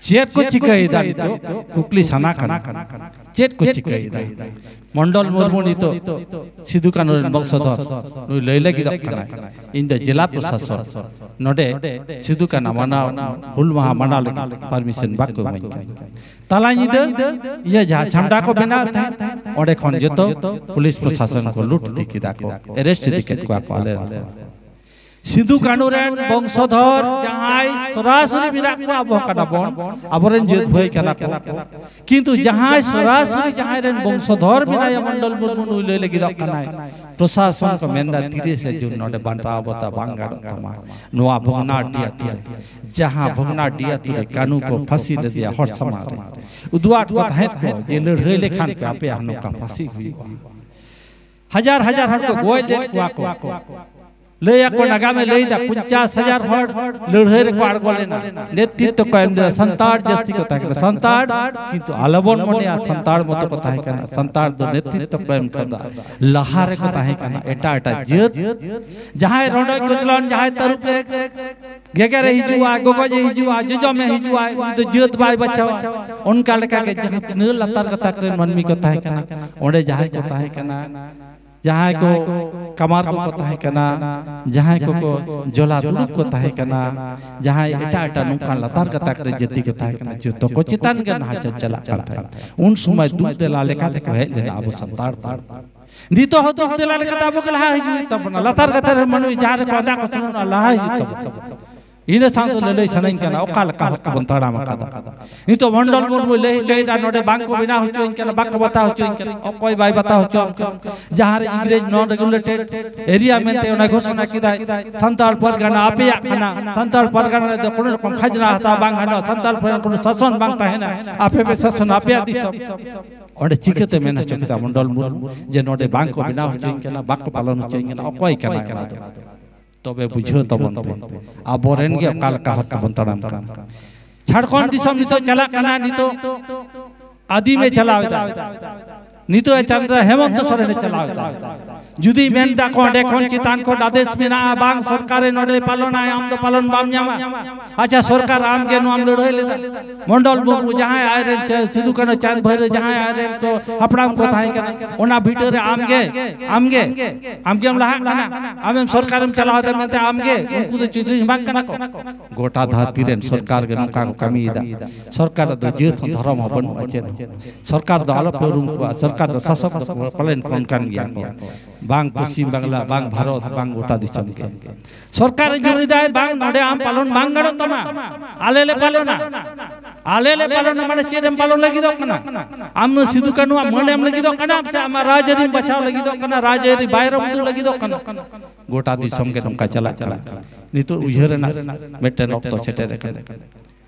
ᱪᱮᱫ ᱠᱚ ᱪᱤᱠᱟᱹᱭᱮᱫᱟ ᱱᱤᱛᱚᱜ? ᱠᱩᱠᱞᱤ ᱥᱟᱱᱟ ᱠᱟᱱᱟ, ᱪᱮᱫ ᱠᱚ ᱪᱤᱠᱟᱹᱭᱮᱫᱟ? ᱢᱚᱱᱰᱚᱞ ᱢᱩᱨᱢᱩ ᱱᱤᱛᱚᱜ ᱥᱤᱫᱩ ᱠᱟᱹᱱᱦᱩ ᱨᱮᱱ ᱵᱚᱝᱥᱚᱫᱷᱚᱨ, ᱱᱩᱭ ᱞᱟᱹᱭ ᱞᱟᱹᱜᱤᱫᱚᱜ ᱠᱟᱱᱟᱭ, "ᱤᱧ ᱫᱚ ᱡᱮᱞᱟ ᱯᱨᱚᱥᱟᱥᱚᱱ ᱱᱚᱰᱮ ᱥᱤᱫᱩ ᱠᱟᱹᱱᱦᱩ ᱢᱟᱱᱟᱣ, ᱦᱩᱞ ᱢᱟᱦᱟ ᱢᱟᱱᱟᱣ ᱞᱟᱹᱜᱤᱫ ᱯᱟᱨᱢᱤᱥᱚᱱ ᱵᱟᱠᱚ ᱮᱢᱟᱹᱧ ᱠᱟᱱᱟ᱾ ᱛᱟᱞᱟ ᱧᱤᱫᱟᱹ ᱤᱭᱟᱹ ᱡᱟᱦᱟᱸ ᱪᱷᱟᱢᱰᱟ ᱠᱚ ᱵᱮᱱᱟᱣ ᱛᱟᱦᱮᱸᱫ, ᱚᱸᱰᱮ ᱠᱷᱚᱱ ᱡᱚᱛᱚ ᱯᱩᱞᱤᱥ ᱯᱨᱚᱥᱟᱥᱚᱱ ᱠᱚ ᱞᱩᱴ ᱤᱫᱤ ᱠᱮᱫᱟ ᱠᱚ, ᱮᱨᱮᱥᱴ ᱤᱫᱤ ᱠᱮᱫ ᱠᱚᱣᱟ ᱠᱚ ᱟᱞᱮ ᱨᱮᱱ ᱠᱚ᱾ ᱥᱤᱫᱩ ᱠᱟᱹᱱᱦᱩ ᱨᱮᱱ ᱵᱚᱝᱥᱚᱫᱷᱚᱨ ᱡᱟᱦᱟᱸᱭ ᱥᱚᱨᱟᱥᱚᱨᱤ ᱢᱮᱱᱟᱜ ᱠᱚᱣᱟ, ᱟᱵᱚ ᱠᱟᱱᱟ ᱵᱚᱱ, ᱟᱵᱚᱨᱮᱱ ᱡᱟᱹᱛ ᱵᱷᱟᱹᱭ ᱠᱟᱱᱟ ᱠᱚ, ᱠᱤᱱᱛᱩ ᱡᱟᱦᱟᱸᱭ ᱥᱚᱨᱟᱥᱚᱨᱤ ᱡᱟᱦᱟᱸᱭ ᱨᱮᱱ ᱵᱚᱝᱥᱚᱫᱷᱚᱨ ᱢᱮᱱᱟᱭᱟ, ᱢᱚᱱᱰᱚᱞ ᱢᱩᱨᱢᱩ ᱱᱩᱭ ᱞᱟᱹᱭ ᱞᱟᱹᱜᱤᱫᱚᱜ ᱠᱟᱱᱟᱭ, ᱯᱨᱚᱥᱟᱥᱚᱱ ᱠᱚ ᱢᱮᱱᱫᱟ ᱛᱤᱨᱤᱥᱮ ᱡᱩᱱ ᱱᱚᱰᱮ ᱢᱟᱱᱟᱣ ᱵᱟᱛᱟᱣ ᱵᱟᱝ ᱜᱟᱱᱚᱜ ᱛᱟᱢᱟ᱾ ᱱᱚᱣᱟ ᱵᱷᱚᱜᱽᱱᱟᱰᱤ ᱟᱹᱛᱩ ᱨᱮ, ᱡᱟᱦᱟᱸ ᱵᱷᱚᱜᱽᱱᱟᱰᱤ ᱟᱹᱛᱩ ᱨᱮ ᱠᱟᱹᱱᱦᱩ ᱠᱚ ᱯᱷᱟᱹᱥᱤ ᱞᱮᱫᱮᱭᱟ ᱦᱚᱲ ᱥᱟᱢᱟᱝ ᱨᱮ, ᱩᱫᱩᱜ ᱟᱫ ᱠᱚ ᱛᱟᱦᱮᱸᱫ ᱠᱚ ᱡᱮ ᱞᱟᱹᱲᱦᱟᱹᱭ ᱞᱮᱠᱷᱟᱱ ᱯᱮ ᱟᱯᱮᱭᱟᱜ ᱱᱚᱝᱠᱟ ᱯᱷᱟᱹᱥᱤ ᱦᱩᱭᱩᱜᱼᱟ᱾ ᱦᱟᱡᱟᱨ ᱦᱟᱡᱟᱨ ᱦᱚᱲ ᱠᱚ ᱜᱚᱡ ᱞᱮᱫ ᱠᱚᱣᱟ ᱠᱚ᱾ ᱞᱟᱹᱭ ᱟᱠᱚ, ᱱᱟᱜᱟᱢᱮ ᱞᱟᱹᱭ ᱮᱫᱟ, ᱯᱚᱧᱪᱟᱥ ᱦᱟᱡᱟᱨ ᱦᱚᱲ ᱞᱟᱹᱲᱦᱟᱹᱭ ᱨᱮᱠᱚ ᱟᱬᱜᱚ ᱞᱮᱱᱟ, ᱱᱮᱛᱨᱤᱛᱵ ᱠᱚ ᱮᱢ ᱞᱮᱫᱟ, ᱥᱟᱱᱛᱟᱲ ᱡᱟᱹᱥᱛᱤ ᱠᱚ ᱛᱟᱦᱮᱸ ᱠᱟᱱᱟ, ᱥᱟᱱᱛᱟᱲ᱾ ᱠᱤᱱᱛᱩ ᱟᱞᱚᱵᱚᱱ ᱢᱚᱱᱮᱭᱟ ᱥᱟᱱᱛᱟᱲ ᱢᱚᱛᱚ ᱠᱚ ᱛᱟᱦᱮᱸ ᱠᱟᱱᱟ, ᱥᱟᱱᱛᱟᱲ ᱫᱚ ᱱᱮᱛᱨᱤᱛᱵ ᱠᱚ ᱮᱢ ᱠᱟᱫᱟ, ᱞᱟᱦᱟ ᱨᱮᱠᱚ ᱛᱟᱦᱮᱸ ᱠᱟᱱᱟ ᱮᱴᱟᱜ ᱮᱴᱟᱜ ᱡᱟᱹᱛ᱾ ᱡᱟᱦᱟᱸᱭ ᱨᱚᱰᱚᱡ ᱠᱚᱪᱞᱚᱱ, ᱡᱟᱦᱟᱸᱭ ᱛᱟᱹᱨᱩᱵ ᱮ ᱜᱮᱜᱮᱨᱮ ᱦᱤᱡᱩᱜᱼᱟ, ᱜᱚᱜᱚᱡᱮ ᱦᱤᱡᱩᱜᱼᱟ, ᱡᱚᱡᱚᱢᱮ ᱦᱤᱡᱩᱜᱼᱟ, ᱩᱱᱤ ᱫᱚ ᱡᱟᱹᱛ ᱵᱟᱭ ᱵᱟᱪᱷᱟᱣᱟ᱾ ᱚᱱᱠᱟ ᱞᱮᱠᱟᱜᱮ ᱡᱟᱦᱟᱸ ᱛᱤᱱᱟᱹᱜ ᱞᱟᱛᱟᱨ ᱜᱟᱛᱟᱠ ᱨᱮᱱ ᱢᱟᱹᱱᱢᱤ ᱠᱚ ᱛᱟᱦᱮᱸ ᱠᱟᱱᱟ, ᱚᱸᱰᱮ ᱡᱟᱦᱟᱸᱭ ᱠᱚ ᱛᱟᱦᱮᱸ ᱠᱟᱱᱟ, ᱡᱟᱦᱟᱸᱭ ᱠᱚ ᱠᱟᱢᱟᱨ ᱠᱚᱠᱚ ᱛᱟᱦᱮᱸ ᱠᱟᱱᱟ, ᱡᱟᱦᱟᱸᱭ ᱠᱚᱠᱚ ᱡᱚᱞᱟ ᱫᱩᱲᱩᱵ ᱠᱚ ᱛᱟᱦᱮᱸ ᱠᱟᱱᱟ, ᱡᱟᱦᱟᱸᱭ ᱮᱴᱟᱜ ᱮᱴᱟᱜ ᱱᱚᱝᱠᱟᱱ ᱞᱟᱛᱟᱨ ᱜᱟᱛᱟᱠ ᱨᱮ ᱡᱟᱹᱛᱤ ᱠᱚ ᱛᱟᱦᱮᱸ ᱠᱟᱱᱟ, ᱡᱚᱛᱚ ᱠᱚ ᱪᱮᱛᱟᱱ ᱜᱮ ᱱᱟᱦᱟᱪᱟᱨ ᱪᱟᱞᱟᱜ ᱠᱟᱱ ᱛᱟᱦᱮᱸᱫ᱾ ᱩᱱ ᱥᱚᱢᱚᱭ ᱫᱩᱜ ᱫᱮᱞᱟ ᱞᱮᱠᱟ ᱛᱮᱠᱚ ᱦᱮᱡ ᱞᱮᱱᱟ ᱟᱵᱚ ᱥᱟᱱᱛᱟᱲ ᱠᱚ᱾ ᱱᱤᱛᱚᱜ ᱦᱚᱸ ᱫᱩᱜ ᱫᱮᱞᱟ ᱞᱮᱠᱟᱛᱮ ᱟᱵᱚ ᱜᱮ ᱞᱟᱦᱟ ᱦᱤᱡᱩᱜ ᱦᱩᱭᱩᱜ ᱛᱟᱵᱚᱱᱟ᱾ ᱞᱟᱛᱟᱨ ᱜᱟᱛᱟᱠ ᱨᱮᱱ ᱢᱟᱹᱱᱢᱤ ᱡᱟᱦᱟᱸ ᱨᱮᱠᱚ ᱟᱫᱟ ᱠᱚ ᱛᱟᱦᱮᱱᱟ, ᱚᱱᱟ ᱞᱟᱦᱟ ᱦᱤᱡᱩᱜ ᱛᱟᱵᱚᱱᱟ᱾ ᱤᱱᱟᱹ ᱥᱟᱶᱛᱮ ᱞᱟᱹᱞᱟᱹᱭ ᱥᱟᱱᱟᱧ ᱠᱟᱱᱟ, ᱚᱠᱟ ᱞᱮᱠᱟ ᱦᱚᱨ ᱛᱮᱵᱚᱱ ᱛᱟᱲᱟᱢ ᱟᱠᱟᱫᱟ᱾ ᱱᱤᱛᱚᱜ ᱢᱚᱱᱰᱚᱞ ᱢᱩᱨᱢᱩᱭ ᱞᱟᱹᱭ ᱦᱚᱪᱚᱭᱮᱫᱟ, ᱱᱚᱰᱮ ᱵᱟᱝ ᱠᱚ ᱵᱮᱱᱟᱣ ᱦᱚᱪᱚᱧ ᱠᱟᱱᱟ, ᱵᱟᱠᱚ ᱵᱟᱛᱟᱣ ᱦᱚᱪᱚᱧ ᱠᱟᱱᱟ᱾ ᱚᱠᱚᱭ ᱵᱟᱭ ᱵᱟᱛᱟᱣ ᱦᱚᱪᱚᱣᱟᱢ ᱠᱟᱱᱟ? ᱡᱟᱦᱟᱸ ᱨᱮ ᱤᱝᱨᱮᱡᱽ non regulated area ᱢᱮᱱᱛᱮ ᱚᱱᱟ ᱜᱷᱳᱥᱚᱱᱟ ᱠᱮᱫᱟᱭ, ᱥᱟᱱᱛᱟᱲ ᱯᱟᱨᱜᱟᱱᱟ ᱟᱯᱮᱭᱟᱜ ᱠᱟᱱᱟ, ᱥᱟᱱᱛᱟᱲ ᱯᱟᱨᱜᱟᱱᱟ ᱨᱮᱫᱚ ᱠᱳᱱᱳ ᱨᱚᱠᱚᱢ ᱠᱷᱟᱡᱽᱱᱟ ᱦᱟᱛᱟᱣ ᱵᱟᱝ ᱜᱟᱱᱚᱜᱼᱟ, ᱥᱟᱱᱛᱟᱲ ᱯᱟᱨᱜᱟᱱᱟ ᱠᱳᱱᱳ ᱥᱟᱥᱚᱱ ᱵᱟᱝ ᱛᱟᱦᱮᱱᱟ, ᱟᱯᱮ ᱯᱮ ᱥᱟᱥᱚᱱ, ᱟᱯᱮᱭᱟᱜ ᱫᱤᱥᱚᱢ᱾ ᱚᱸᱰᱮ ᱪᱤᱠᱟᱹᱛᱮ ᱢᱮᱱ ᱦᱚᱪᱚ ᱠᱮᱫᱟ ᱢᱚᱱᱰᱚᱞ ᱢᱩᱨᱢᱩ ᱡᱮ ᱱᱚᱰᱮ ᱵᱟᱝ ᱠᱚ ᱵᱮᱱᱟᱣ ᱦᱚᱪᱚᱧ ᱠᱟᱱᱟ, ᱵᱟᱠᱚ ᱯᱟᱞᱚᱱ ᱦᱚᱪᱚᱧ ᱠᱟᱱᱟ? ᱚᱠᱚᱭ ᱠᱟᱱᱟᱭ ᱚᱱᱟ ᱫᱚ? ᱛᱚᱵᱮ ᱵᱩᱡᱷᱟᱹᱣ ᱛᱟᱵᱚᱱ ᱯᱮ, ᱟᱵᱚᱨᱮᱱ ᱜᱮ ᱚᱠᱟ ᱞᱮᱠᱟ ᱦᱚᱨ ᱛᱮᱵᱚᱱ ᱛᱟᱲᱟᱢ ᱠᱟᱱᱟ᱾ ᱡᱷᱟᱲᱠᱷᱚᱸᱰ ᱫᱤᱥᱚᱢ ᱱᱤᱛᱚᱜ ᱪᱟᱞᱟᱜ ᱠᱟᱱᱟ, ᱱᱤᱛᱚᱜ ᱟᱹᱫᱤᱢᱮ ᱪᱟᱞᱟᱣ ᱮᱫᱟ, ᱱᱤᱛᱚᱜ ᱮ ᱪᱟᱞᱟᱣ ᱮᱫᱟ, ᱦᱮᱢᱚᱱᱛᱚ ᱥᱚᱨᱮᱱᱮ ᱪᱟᱞᱟᱣ ᱮᱫᱟ᱾ ᱡᱩᱫᱤ ᱢᱮᱱ ᱫᱟᱠᱚ ᱚᱸᱰᱮ ᱠᱷᱚᱱ ᱪᱮᱛᱟᱱ ᱠᱷᱚᱱ ᱟᱫᱮᱥ ᱢᱮᱱᱟᱜᱼᱟ, ᱵᱟᱝ ᱥᱚᱨᱠᱟᱨᱮ ᱱᱚᱰᱮ ᱯᱟᱞᱚᱱᱟᱭ, ᱟᱢ ᱫᱚ ᱯᱟᱞᱚᱱ ᱵᱟᱢ ᱧᱟᱢᱟ᱾ ᱟᱪᱪᱷᱟ, ᱥᱚᱨᱠᱟᱨ ᱟᱢ ᱜᱮ ᱱᱚᱣᱟᱢ ᱞᱟᱹᱲᱦᱟᱹᱭ ᱞᱮᱫᱟ, ᱢᱚᱱᱰᱚᱞ ᱢᱩᱨᱢᱩ ᱡᱟᱦᱟᱸᱭ ᱟᱡᱨᱮᱱ ᱪᱟ-, ᱥᱤᱫᱩ ᱠᱟᱹᱱᱦᱩ ᱪᱟᱸᱫᱽ ᱵᱷᱟᱭᱨᱳ ᱡᱟᱦᱟᱸᱭ ᱟᱡᱨᱮᱱ ᱠᱚ ᱦᱟᱯᱲᱟᱢ ᱠᱚ ᱛᱟᱦᱮᱸ ᱠᱟᱱᱟ, ᱚᱱᱟ ᱵᱷᱤᱴᱟᱹ ᱨᱮ ᱟᱢ ᱜᱮ, ᱟᱢ ᱜᱮ, ᱟᱢ ᱜᱮᱢ ᱞᱟᱦᱟᱜ ᱠᱟᱱᱟ, ᱟᱢᱮᱢ ᱥᱚᱨᱠᱟᱨᱮᱢ ᱪᱟᱞᱟᱣ ᱮᱫᱟ ᱢᱮᱱᱛᱮ ᱟᱢ ᱜᱮ, ᱩᱱᱠᱩ ᱫᱚ ᱪᱤᱞᱤ ᱦᱚᱸ ᱵᱟᱝ ᱠᱟᱱᱟ ᱠᱚ᱾ ᱜᱚᱴᱟ ᱫᱷᱟᱹᱨᱛᱤ ᱨᱮᱱ ᱥᱚᱨᱠᱟᱨ ᱜᱮ ᱱᱚᱝᱠᱟ ᱠᱚ ᱠᱟᱹᱢᱤᱭᱮᱫᱟ᱾ ᱥᱚᱨᱠᱟᱨ ᱫᱚ ᱡᱟᱹᱛ ᱦᱚᱸ ᱫᱷᱚᱨᱚᱢ ᱦᱚᱸ ᱵᱟᱹᱱᱩᱜᱼᱟ ᱪᱮᱫ ᱦᱚᱸ᱾ ᱥᱚᱨᱠᱟᱨ ᱫᱚ ᱟᱞᱚᱯᱮ ᱩᱨᱩᱢ ᱠᱚᱣᱟ, ᱥᱚᱨᱠᱟᱨ ᱫᱚ ᱥᱟᱥᱚᱠ ᱫᱚ ᱯᱟᱞᱮᱱ ᱠᱚ ᱚᱱᱠᱟᱱ ᱜᱮᱭᱟ ᱠᱚ᱾ ᱵᱟᱝ ᱯᱚᱥᱪᱤᱢ ᱵᱟᱝᱞᱟ, ᱵᱟᱝ ᱵᱷᱟᱨᱚᱛ, ᱵᱟᱝ ᱜᱚᱴᱟ ᱫᱤᱥᱚᱢ ᱜᱮ᱾ ᱥᱚᱨᱠᱟᱨ ᱡᱩᱢᱤᱫᱟᱭ ᱵᱟᱝ, ᱱᱚᱰᱮ ᱟᱢ ᱯᱟᱞᱚᱱ ᱵᱟᱝ ᱜᱟᱱᱚᱜ ᱛᱟᱢᱟ, ᱟᱞᱮ ᱞᱮ ᱯᱟᱞᱚᱱᱟ᱾ ᱟᱞᱮ ᱞᱮ ᱯᱟᱞᱚᱱᱟ ᱢᱟᱱᱮ ᱪᱮᱫ ᱮᱢ ᱯᱟᱞᱚᱱ ᱞᱟᱹᱜᱤᱫᱚᱜ ᱠᱟᱱᱟ? ᱟᱢ ᱫᱚ ᱥᱤᱫᱩ ᱠᱟᱹᱱᱩᱣᱟᱜ ᱢᱟᱹᱱ ᱮᱢ ᱞᱟᱹᱜᱤᱫᱚᱜ ᱠᱟᱱᱟ ᱥᱮ ᱟᱢᱟᱜ ᱨᱟᱡᱽ ᱟᱹᱨᱤᱢ ᱵᱟᱪᱷᱟᱣ ᱞᱟᱹᱜᱤᱫᱚᱜ ᱠᱟᱱᱟ, ᱨᱟᱡᱽ ᱟᱹᱨᱤ ᱵᱟᱭᱨᱮᱢ ᱩᱫᱩᱜ ᱞᱟᱹᱜᱤᱫᱚᱜ ᱠᱟᱱᱟ? ᱜᱚᱴᱟ ᱫᱤᱥᱚᱢ ᱜᱮ ᱱᱚᱝᱠᱟ ᱪᱟᱞᱟᱜ ᱠᱟᱱᱟ᱾ ᱱᱤᱛᱚᱜ ᱩᱭᱦᱟᱹᱨ ᱨᱮᱱᱟᱜ ᱢᱤᱫᱴᱮᱱ ᱚᱠᱛᱚ ᱥᱮᱴᱮᱨ ᱟᱠᱟᱱᱟ᱾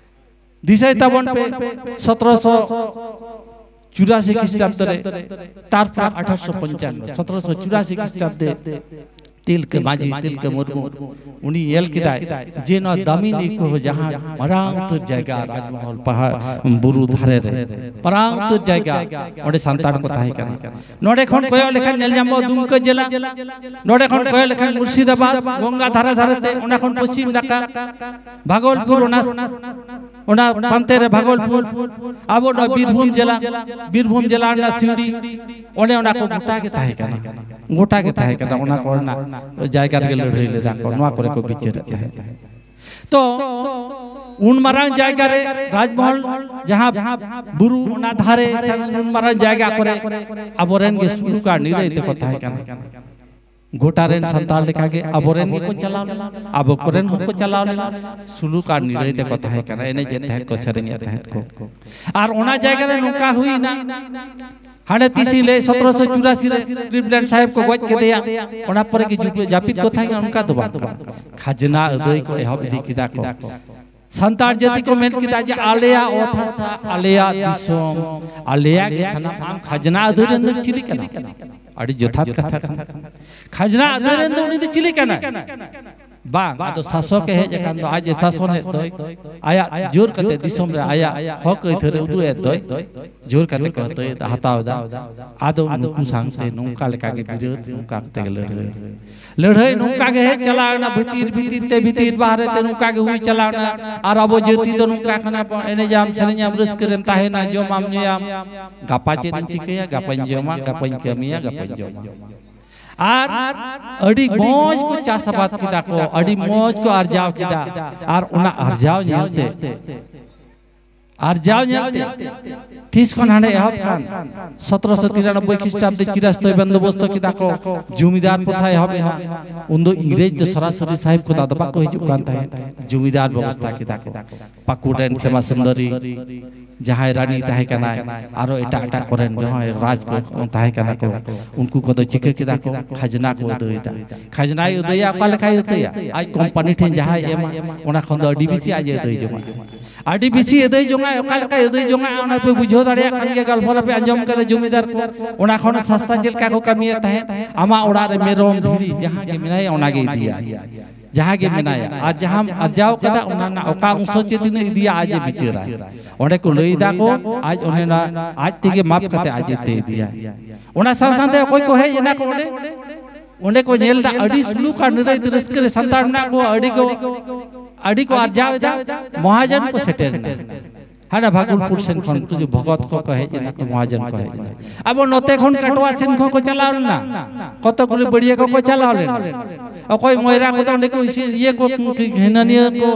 ᱫᱤᱥᱟᱹᱭ ᱛᱟᱵᱚᱱ ᱯᱮ, ᱥᱚᱛᱨᱚᱥᱚ ᱪᱩᱨᱟᱥᱤ ᱠᱷᱨᱤᱥᱴᱟᱵᱫᱚ ᱨᱮ, ᱛᱟᱨᱯᱚᱨ ᱟᱴᱷᱟᱨᱚᱥᱚ ᱯᱚᱧᱪᱟᱱᱱᱚ, ᱥᱚᱛᱨᱚᱥᱚ ᱪᱩᱨᱟᱥᱤ ᱠᱷᱨᱤᱥᱴᱟᱵᱫᱮ ᱛᱤᱞᱠᱟᱹ ᱢᱟᱹᱡᱷᱤ, ᱛᱤᱞᱠᱟᱹ ᱢᱩᱨᱢᱩ, ᱩᱱᱤ ᱧᱮᱞ ᱠᱮᱫᱟᱭ ᱡᱮ ᱱᱚᱣᱟ ᱫᱟᱢᱤᱱᱤ ᱠᱚ ᱡᱟᱦᱟᱸ ᱢᱟᱨᱟᱝ ᱩᱛᱟᱹᱨ ᱡᱟᱭᱜᱟ, ᱨᱟᱡᱽᱢᱚᱦᱚᱞ ᱯᱟᱦᱟᱲ ᱵᱩᱨᱩ ᱫᱷᱟᱨᱮ ᱨᱮ ᱢᱟᱨᱟᱝ ᱩᱛᱟᱹᱨ ᱡᱟᱭᱜᱟ, ᱚᱸᱰᱮ ᱥᱟᱱᱛᱟᱲ ᱠᱚ ᱛᱟᱦᱮᱸ ᱠᱟᱱᱟ᱾ ᱱᱚᱰᱮ ᱠᱷᱚᱱ ᱠᱚᱭᱚᱜ ᱞᱮᱠᱷᱟᱱ ᱧᱮᱞ ᱧᱟᱢᱚᱜᱼᱟ ᱫᱩᱢᱠᱟᱹ ᱡᱮᱞᱟ, ᱱᱚᱰᱮ ᱠᱷᱚᱱ ᱠᱚᱭᱚᱜ ᱞᱮᱠᱷᱟᱱ ᱢᱩᱨᱥᱤᱫᱟᱵᱟᱫᱽ, ᱜᱚᱝᱜᱟ ᱫᱷᱟᱨᱮ ᱫᱷᱟᱨᱮ ᱛᱮ, ᱚᱱᱟ ᱠᱷᱚᱱ ᱯᱚᱪᱷᱤᱢ ᱱᱟᱠᱷᱟ ᱵᱷᱟᱜᱚᱞᱯᱩᱨ, ᱚᱱᱟ, ᱚᱱᱟ ᱯᱟᱱᱛᱮ ᱨᱮ ᱵᱷᱟᱜᱚᱞᱯᱩᱨ, ᱟᱵᱚ ᱱᱚᱣᱟ ᱵᱤᱨᱵᱷᱩᱢ ᱡᱮᱞᱟ, ᱵᱤᱨᱵᱷᱩᱢ ᱡᱮᱞᱟ ᱨᱮᱱᱟᱜ ᱥᱤᱣᱲᱤ, ᱚᱱᱮ ᱚᱱᱟ ᱠᱚ ᱜᱚᱴᱟ ᱜᱮ ᱛᱟᱦᱮᱸ ᱠᱟᱱᱟ, ᱜᱚᱴᱟ ᱜᱮ ᱛᱟᱦᱮᱸ ᱠᱟᱱᱟ᱾ ᱚᱱᱟ ᱠᱚᱨᱮᱱᱟᱜ ᱡᱟᱭᱜᱟ ᱨᱮᱜᱮ ᱞᱟᱹᱲᱦᱟᱹᱭ ᱞᱮᱫᱟ ᱠᱚ, ᱱᱚᱣᱟ ᱠᱚᱨᱮ ᱠᱚ ᱵᱤᱪᱟᱹᱨᱮᱫ ᱛᱟᱦᱮᱸᱫ᱾ ᱛᱚ ᱩᱱ ᱢᱟᱨᱟᱝ ᱡᱟᱭᱜᱟ ᱨᱮ ᱨᱟᱡᱽᱢᱚᱦᱚᱞ, ᱡᱟᱦᱟᱸ ᱵᱩᱨᱩ ᱚᱱᱟ ᱫᱷᱟᱨᱮ, ᱩᱱ ᱢᱟᱨᱟᱝ ᱡᱟᱭᱜᱟ ᱠᱚᱨᱮ ᱟᱵᱚᱨᱮᱱ ᱜᱮ ᱥᱩᱞᱩᱠ ᱟᱨ ᱱᱤᱨᱟᱹᱭ ᱛᱮᱠᱚ ᱛᱟᱦᱮᱸ ᱠᱟᱱᱟ᱾ ᱜᱚᱴᱟ ᱨᱮᱱ ᱥᱟᱱᱛᱟᱲ ᱞᱮᱠᱟᱜᱮ ᱟᱵᱚᱨᱮᱱ ᱜᱮᱠᱚ ᱪᱟᱞᱟᱣ ᱞᱮᱱᱟ, ᱟᱵᱚ ᱠᱚᱨᱮᱱ ᱦᱚᱸᱠᱚ ᱪᱟᱞᱟᱣ ᱞᱮᱱᱟ᱾ ᱥᱩᱞᱩᱠ ᱟᱨ ᱱᱤᱨᱟᱹᱭ ᱛᱮᱠᱚ ᱛᱟᱦᱮᱸ ᱠᱟᱱᱟ, ᱮᱱᱮᱡ ᱮᱫ ᱛᱟᱦᱮᱸᱫ ᱠᱚ, ᱥᱮᱨᱮᱧ ᱮᱫ ᱛᱟᱦᱮᱸᱫ ᱠᱚ᱾ ᱟᱨ ᱚᱱᱟ ᱡᱟᱭᱜᱟ ᱨᱮ ᱱᱚᱝᱠᱟ ᱦᱩᱭᱱᱟ, ᱦᱟᱱᱮ ᱛᱤᱥᱤᱧ ᱞᱟᱹᱭ, ᱥᱚᱛᱨᱚᱥᱚ ᱪᱩᱨᱟᱥᱤ ᱨᱮ ᱠᱞᱤᱵᱞᱮᱱᱰ ᱥᱟᱦᱮᱵᱽ ᱠᱚ ᱜᱚᱡ ᱠᱮᱫᱮᱭᱟ, ᱚᱱᱟ ᱯᱚᱨᱮ ᱜᱮ ᱡᱩᱯᱤ-, ᱡᱟᱹᱯᱤᱫ ᱠᱚ ᱛᱟᱦᱮᱸ ᱠᱟᱱᱟ, ᱚᱱᱠᱟ ᱫᱚ ᱵᱟᱝ ᱠᱟᱱᱟ᱾ ᱠᱷᱟᱡᱽᱱᱟ ᱟᱹᱫᱟᱹᱭ ᱠᱚ ᱮᱦᱚᱵ ᱤᱫᱤ ᱠᱮᱫᱟ ᱠᱚ᱾ ᱥᱟᱱᱛᱟᱲ ᱡᱟᱹᱛᱤ ᱠᱚ ᱢᱮᱱ ᱠᱮᱫᱟ ᱡᱮ ᱟᱞᱮᱭᱟᱜ ᱚᱛ ᱦᱟᱥᱟ, ᱟᱞᱮᱭᱟᱜ ᱫᱤᱥᱚᱢ, ᱟᱞᱮᱭᱟᱜ ᱜᱮ ᱥᱟᱱᱟᱢ᱾ ᱟᱢ ᱠᱷᱟᱡᱽᱱᱟ ᱟᱹᱫᱟᱹᱭ ᱨᱮᱱ ᱫᱚ ᱪᱤᱞᱤ ᱠᱟᱱᱟ? ᱟᱹᱰᱤ ᱡᱚᱛᱷᱟᱛ ᱠᱟᱛᱷᱟ ᱠᱟᱱᱟ᱾ ᱠᱷᱟᱡᱽᱱᱟ ᱟᱹᱫᱟᱹᱭ ᱨᱮᱱ ᱫᱚ ᱩᱱᱤ ᱫᱚ ᱪᱤᱞᱤ ᱠᱟᱱᱟᱭ? ᱵᱟᱝ, ᱟᱫᱚ ᱥᱟᱥᱚᱠ ᱮ ᱦᱮᱡ ᱟᱠᱟᱱ ᱫᱚ, ᱟᱡ ᱮ ᱥᱟᱥᱚᱱᱮᱫ ᱫᱚᱭ, ᱟᱭᱟᱜ ᱡᱳᱨ ᱠᱟᱛᱮ ᱫᱤᱥᱚᱢ ᱨᱮ ᱟᱭᱟᱜ ᱦᱚᱠ ᱟᱹᱭᱫᱟᱹᱨ ᱮ ᱩᱫᱩᱜ ᱮᱫ ᱫᱚᱭ, ᱡᱳᱨ ᱠᱟᱛᱮ ᱠᱚ ᱦᱟᱛᱟᱣ ᱮᱫᱟ, ᱦᱟᱛᱟᱣ ᱮᱫᱟ᱾ ᱟᱫᱚ ᱱᱩᱠᱩ ᱥᱟᱶᱛᱮ ᱱᱚᱝᱠᱟ ᱞᱮᱠᱟ ᱜᱮ ᱵᱤᱨᱳᱫ, ᱱᱚᱝᱠᱟ ᱠᱟᱛᱮ ᱜᱮ ᱞᱟᱹᱲᱦᱟᱹᱭ᱾ ᱞᱟᱹᱲᱦᱟᱹᱭ ᱱᱚᱝᱠᱟ ᱜᱮ ᱦᱮᱡ ᱪᱟᱞᱟᱣ ᱮᱱᱟ, ᱵᱷᱤᱛᱤᱨ ᱵᱷᱤᱛᱤᱨ ᱛᱮ, ᱵᱷᱤᱛᱤᱨ ᱵᱟᱦᱨᱮ ᱛᱮ ᱱᱚᱝᱠᱟ ᱜᱮ ᱦᱩᱭ ᱪᱟᱞᱟᱣ ᱮᱱᱟ᱾ ᱟᱨ ᱟᱵᱚ ᱡᱟᱹᱛᱤ ᱫᱚ ᱱᱚᱝᱠᱟ ᱠᱟᱱᱟ ᱵᱚᱱ, ᱮᱱᱮᱡᱟᱢ, ᱥᱮᱨᱮᱧᱟᱢ, ᱨᱟᱹᱥᱠᱟᱹ ᱨᱮᱢ ᱛᱟᱦᱮᱱᱟ, ᱡᱚᱢᱟᱢ, ᱧᱩᱭᱟᱢ, ᱜᱟᱯᱟ ᱪᱮᱫ ᱤᱧ ᱪᱤᱠᱟᱹᱭᱟ, ᱜᱟᱯᱟᱧ ᱡᱚᱢᱟ, ᱜᱟᱯᱟᱧ ᱠᱟᱹᱢᱤᱭᱟ, ᱜᱟᱯᱟᱧ ᱡᱚᱢᱟ᱾ ᱟᱨ ᱟᱹᱰᱤ ᱢᱚᱡᱽ ᱠᱚ ᱪᱟᱥ ᱟᱵᱟᱫ ᱠᱮᱫᱟ ᱠᱚ, ᱟᱹᱰᱤ ᱢᱚᱡᱽ ᱠᱚ ᱟᱨᱡᱟᱣ ᱠᱮᱫᱟ᱾ ᱟᱨ ᱚᱱᱟ ᱟᱨᱡᱟᱣ ᱧᱮᱞᱛᱮ, ᱟᱨᱡᱟᱣ ᱧᱮᱞᱛᱮ ᱛᱤᱥ ᱠᱷᱚᱱ ᱦᱟᱸᱰᱮ ᱮᱦᱚᱵ ᱠᱟᱱ, ᱥᱚᱛᱨᱚᱥᱚ ᱛᱤᱨᱟᱱᱚᱵᱵᱳᱭ ᱠᱷᱨᱤᱥᱴᱟᱵᱫᱮ ᱪᱤᱨᱟᱥᱛᱚᱭ ᱵᱚᱱᱫᱳᱵᱚᱥᱛᱚ ᱠᱮᱫᱟ ᱠᱚ, ᱡᱚᱢᱤᱫᱟᱨ ᱯᱨᱚᱛᱷᱟ ᱮᱦᱚᱵ ᱮᱱᱟ᱾ ᱩᱱᱫᱚ ᱤᱝᱨᱮᱡᱽ ᱫᱚ ᱥᱚᱨᱟᱥᱚᱨᱤ ᱥᱟᱦᱮᱵᱽ ᱠᱚᱫᱚ ᱟᱫᱚ ᱵᱟᱠᱚ ᱦᱤᱡᱩᱜ ᱠᱟᱱ ᱛᱟᱦᱮᱸᱫ, ᱡᱚᱢᱤᱫᱟᱨ ᱵᱮᱵᱚᱥᱛᱷᱟ ᱠᱮᱫᱟ ᱠᱚ᱾ ᱯᱟᱹᱠᱩᱲ ᱨᱮᱱ ᱠᱷᱮᱢᱟ ᱥᱩᱱᱫᱚᱨᱤ ᱡᱟᱦᱟᱸᱭ ᱨᱟᱱᱤ ᱛᱟᱦᱮᱸ ᱠᱟᱱᱟᱭ, ᱟᱨᱚ ᱮᱴᱟᱜ ᱮᱴᱟᱜ ᱠᱚᱨᱮᱱ ᱡᱟᱦᱟᱸᱭ ᱨᱟᱡᱽ ᱠᱚ ᱛᱟᱦᱮᱸ ᱠᱟᱱᱟ ᱠᱚ, ᱩᱱᱠᱩ ᱠᱚᱫᱚ ᱪᱤᱠᱟᱹ ᱠᱮᱫᱟ ᱠᱚ? ᱠᱷᱟᱡᱽᱱᱟ ᱠᱚ ᱟᱹᱫᱟᱹᱭᱮᱫᱟ᱾ ᱠᱷᱟᱡᱽᱱᱟᱭ ᱟᱹᱫᱟᱹᱭᱟ, ᱚᱠᱟ ᱞᱮᱠᱟᱭ ᱟᱹᱫᱟᱹᱭᱟ? ᱟᱡ ᱠᱳᱢᱯᱟᱱᱤ ᱴᱷᱮᱱ ᱡᱟᱦᱟᱸᱭ ᱮᱢᱟ, ᱚᱱᱟ ᱠᱷᱚᱱ ᱫᱚ ᱟᱹᱰᱤ ᱵᱮᱥᱤ ᱟᱡ ᱮ ᱟᱹᱫᱟᱹᱭ ᱡᱚᱝᱟ᱾ ᱟᱹᱰᱤ ᱵᱮᱥᱤ ᱟᱹᱫᱟᱹᱭ ᱡᱚᱝᱟ, ᱚᱠᱟ ᱞᱮᱠᱟᱭ ᱟᱹᱫᱟᱹᱭ ᱡᱚᱝᱟ, ᱚᱱᱟ ᱯᱮ ᱵᱩᱡᱷᱟᱹᱣ ᱫᱟᱲᱮᱭᱟᱜ ᱠᱟᱱ ᱜᱮᱭᱟ, ᱜᱚᱞᱯᱷᱚ ᱨᱮᱯᱮ ᱟᱸᱡᱚᱢ ᱠᱟᱫᱟ ᱡᱚᱢᱤᱫᱟᱨ ᱠᱚ, ᱚᱱᱟ ᱠᱷᱚᱱ ᱥᱟᱥᱛᱟ ᱪᱮᱫ ᱞᱮᱠᱟ ᱠᱚ ᱠᱟᱹᱢᱤᱭᱮᱫ ᱛᱟᱦᱮᱸᱫ᱾ ᱟᱢᱟᱜ ᱚᱲᱟᱜ ᱨᱮ ᱢᱮᱨᱚᱢ, ᱵᱷᱤᱲᱤ ᱡᱟᱦᱟᱸ ᱜᱮ ᱢᱮᱱᱟᱭᱟ, ᱚᱱᱟ ᱜᱮ ᱤᱫᱤᱭᱟ᱾ ᱡᱟᱦᱟᱸ ᱜᱮ ᱢᱮᱱᱟᱭᱟ, ᱟᱨ ᱡᱟᱦᱟᱸᱢ ᱟᱨᱡᱟᱣ ᱠᱟᱫᱟ, ᱚᱱᱟ ᱨᱮᱱᱟᱜ ᱚᱠᱟ ᱚᱝᱥᱚ ᱪᱮ ᱛᱤᱱᱟᱹᱜ ᱤᱫᱤᱭᱟ, ᱟᱡ ᱮ ᱵᱤᱪᱟᱹᱨᱟᱭ᱾ ᱚᱸᱰᱮ ᱠᱚ ᱞᱟᱹᱭ ᱫᱟ ᱠᱚ, ᱟᱡ ᱚᱱᱮ ᱚᱱᱟ ᱟᱡ ᱛᱮᱜᱮ ᱢᱟᱯ ᱠᱟᱛᱮ ᱟᱡ ᱮ ᱤᱫᱤᱭᱟ᱾ ᱚᱱᱟ ᱥᱟᱶ ᱥᱟᱶᱛᱮ ᱚᱠᱚᱭ ᱠᱚ ᱦᱮᱡ ᱮᱱᱟ ᱠᱚ ᱚᱸᱰᱮ? ᱚᱸᱰᱮ ᱠᱚ ᱧᱮᱞ ᱫᱟ ᱟᱹᱰᱤ ᱥᱩᱞᱩᱠ ᱟᱨ ᱱᱤᱨᱟᱹᱭ ᱛᱮ ᱨᱟᱹᱥᱠᱟᱹ ᱨᱮ ᱥᱟᱱᱛᱟᱲ ᱢᱮᱱᱟᱜ ᱠᱚᱣᱟ, ᱟᱹᱰᱤ ᱠᱚ, ᱟᱹᱰᱤ ᱠᱚ ᱟᱨᱡᱟᱣ ᱮᱫᱟ᱾ ᱢᱚᱦᱟᱡᱚᱱ ᱠᱚ ᱥᱮᱴᱮᱨ ᱮᱱᱟ᱾ ᱦᱟᱱᱟ ᱵᱷᱟᱜᱚᱞᱯᱩᱨ ᱥᱮᱱ ᱠᱷᱚᱱ ᱠᱤᱪᱷᱩ ᱵᱷᱚᱜᱚᱛ ᱠᱚᱠᱚ ᱦᱮᱡ ᱮᱱᱟ ᱠᱚ, ᱢᱚᱦᱟᱡᱚᱱ ᱠᱚ ᱦᱮᱡ ᱮᱱᱟ᱾ ᱟᱵᱚ ᱱᱚᱛᱮ ᱠᱷᱚᱱ ᱠᱟᱴᱣᱟ ᱥᱮᱱ ᱠᱷᱚᱱ ᱠᱚ ᱪᱟᱞᱟᱣ ᱞᱮᱱᱟ, ᱠᱚᱛᱚ ᱜᱩᱞᱤ ᱵᱟᱹᱲᱤᱭᱟᱹ ᱠᱚᱠᱚ ᱪᱟᱞᱟᱣ ᱞᱮᱱᱟ᱾ ᱚᱠᱚᱭ ᱢᱚᱭᱨᱟ ᱠᱚᱫᱚ ᱚᱸᱰᱮ ᱠᱚ ᱤᱥᱤᱱ, ᱤᱭᱟᱹ ᱠᱚ, ᱦᱤᱱᱟᱹ ᱱᱤᱭᱟᱹ ᱠᱚ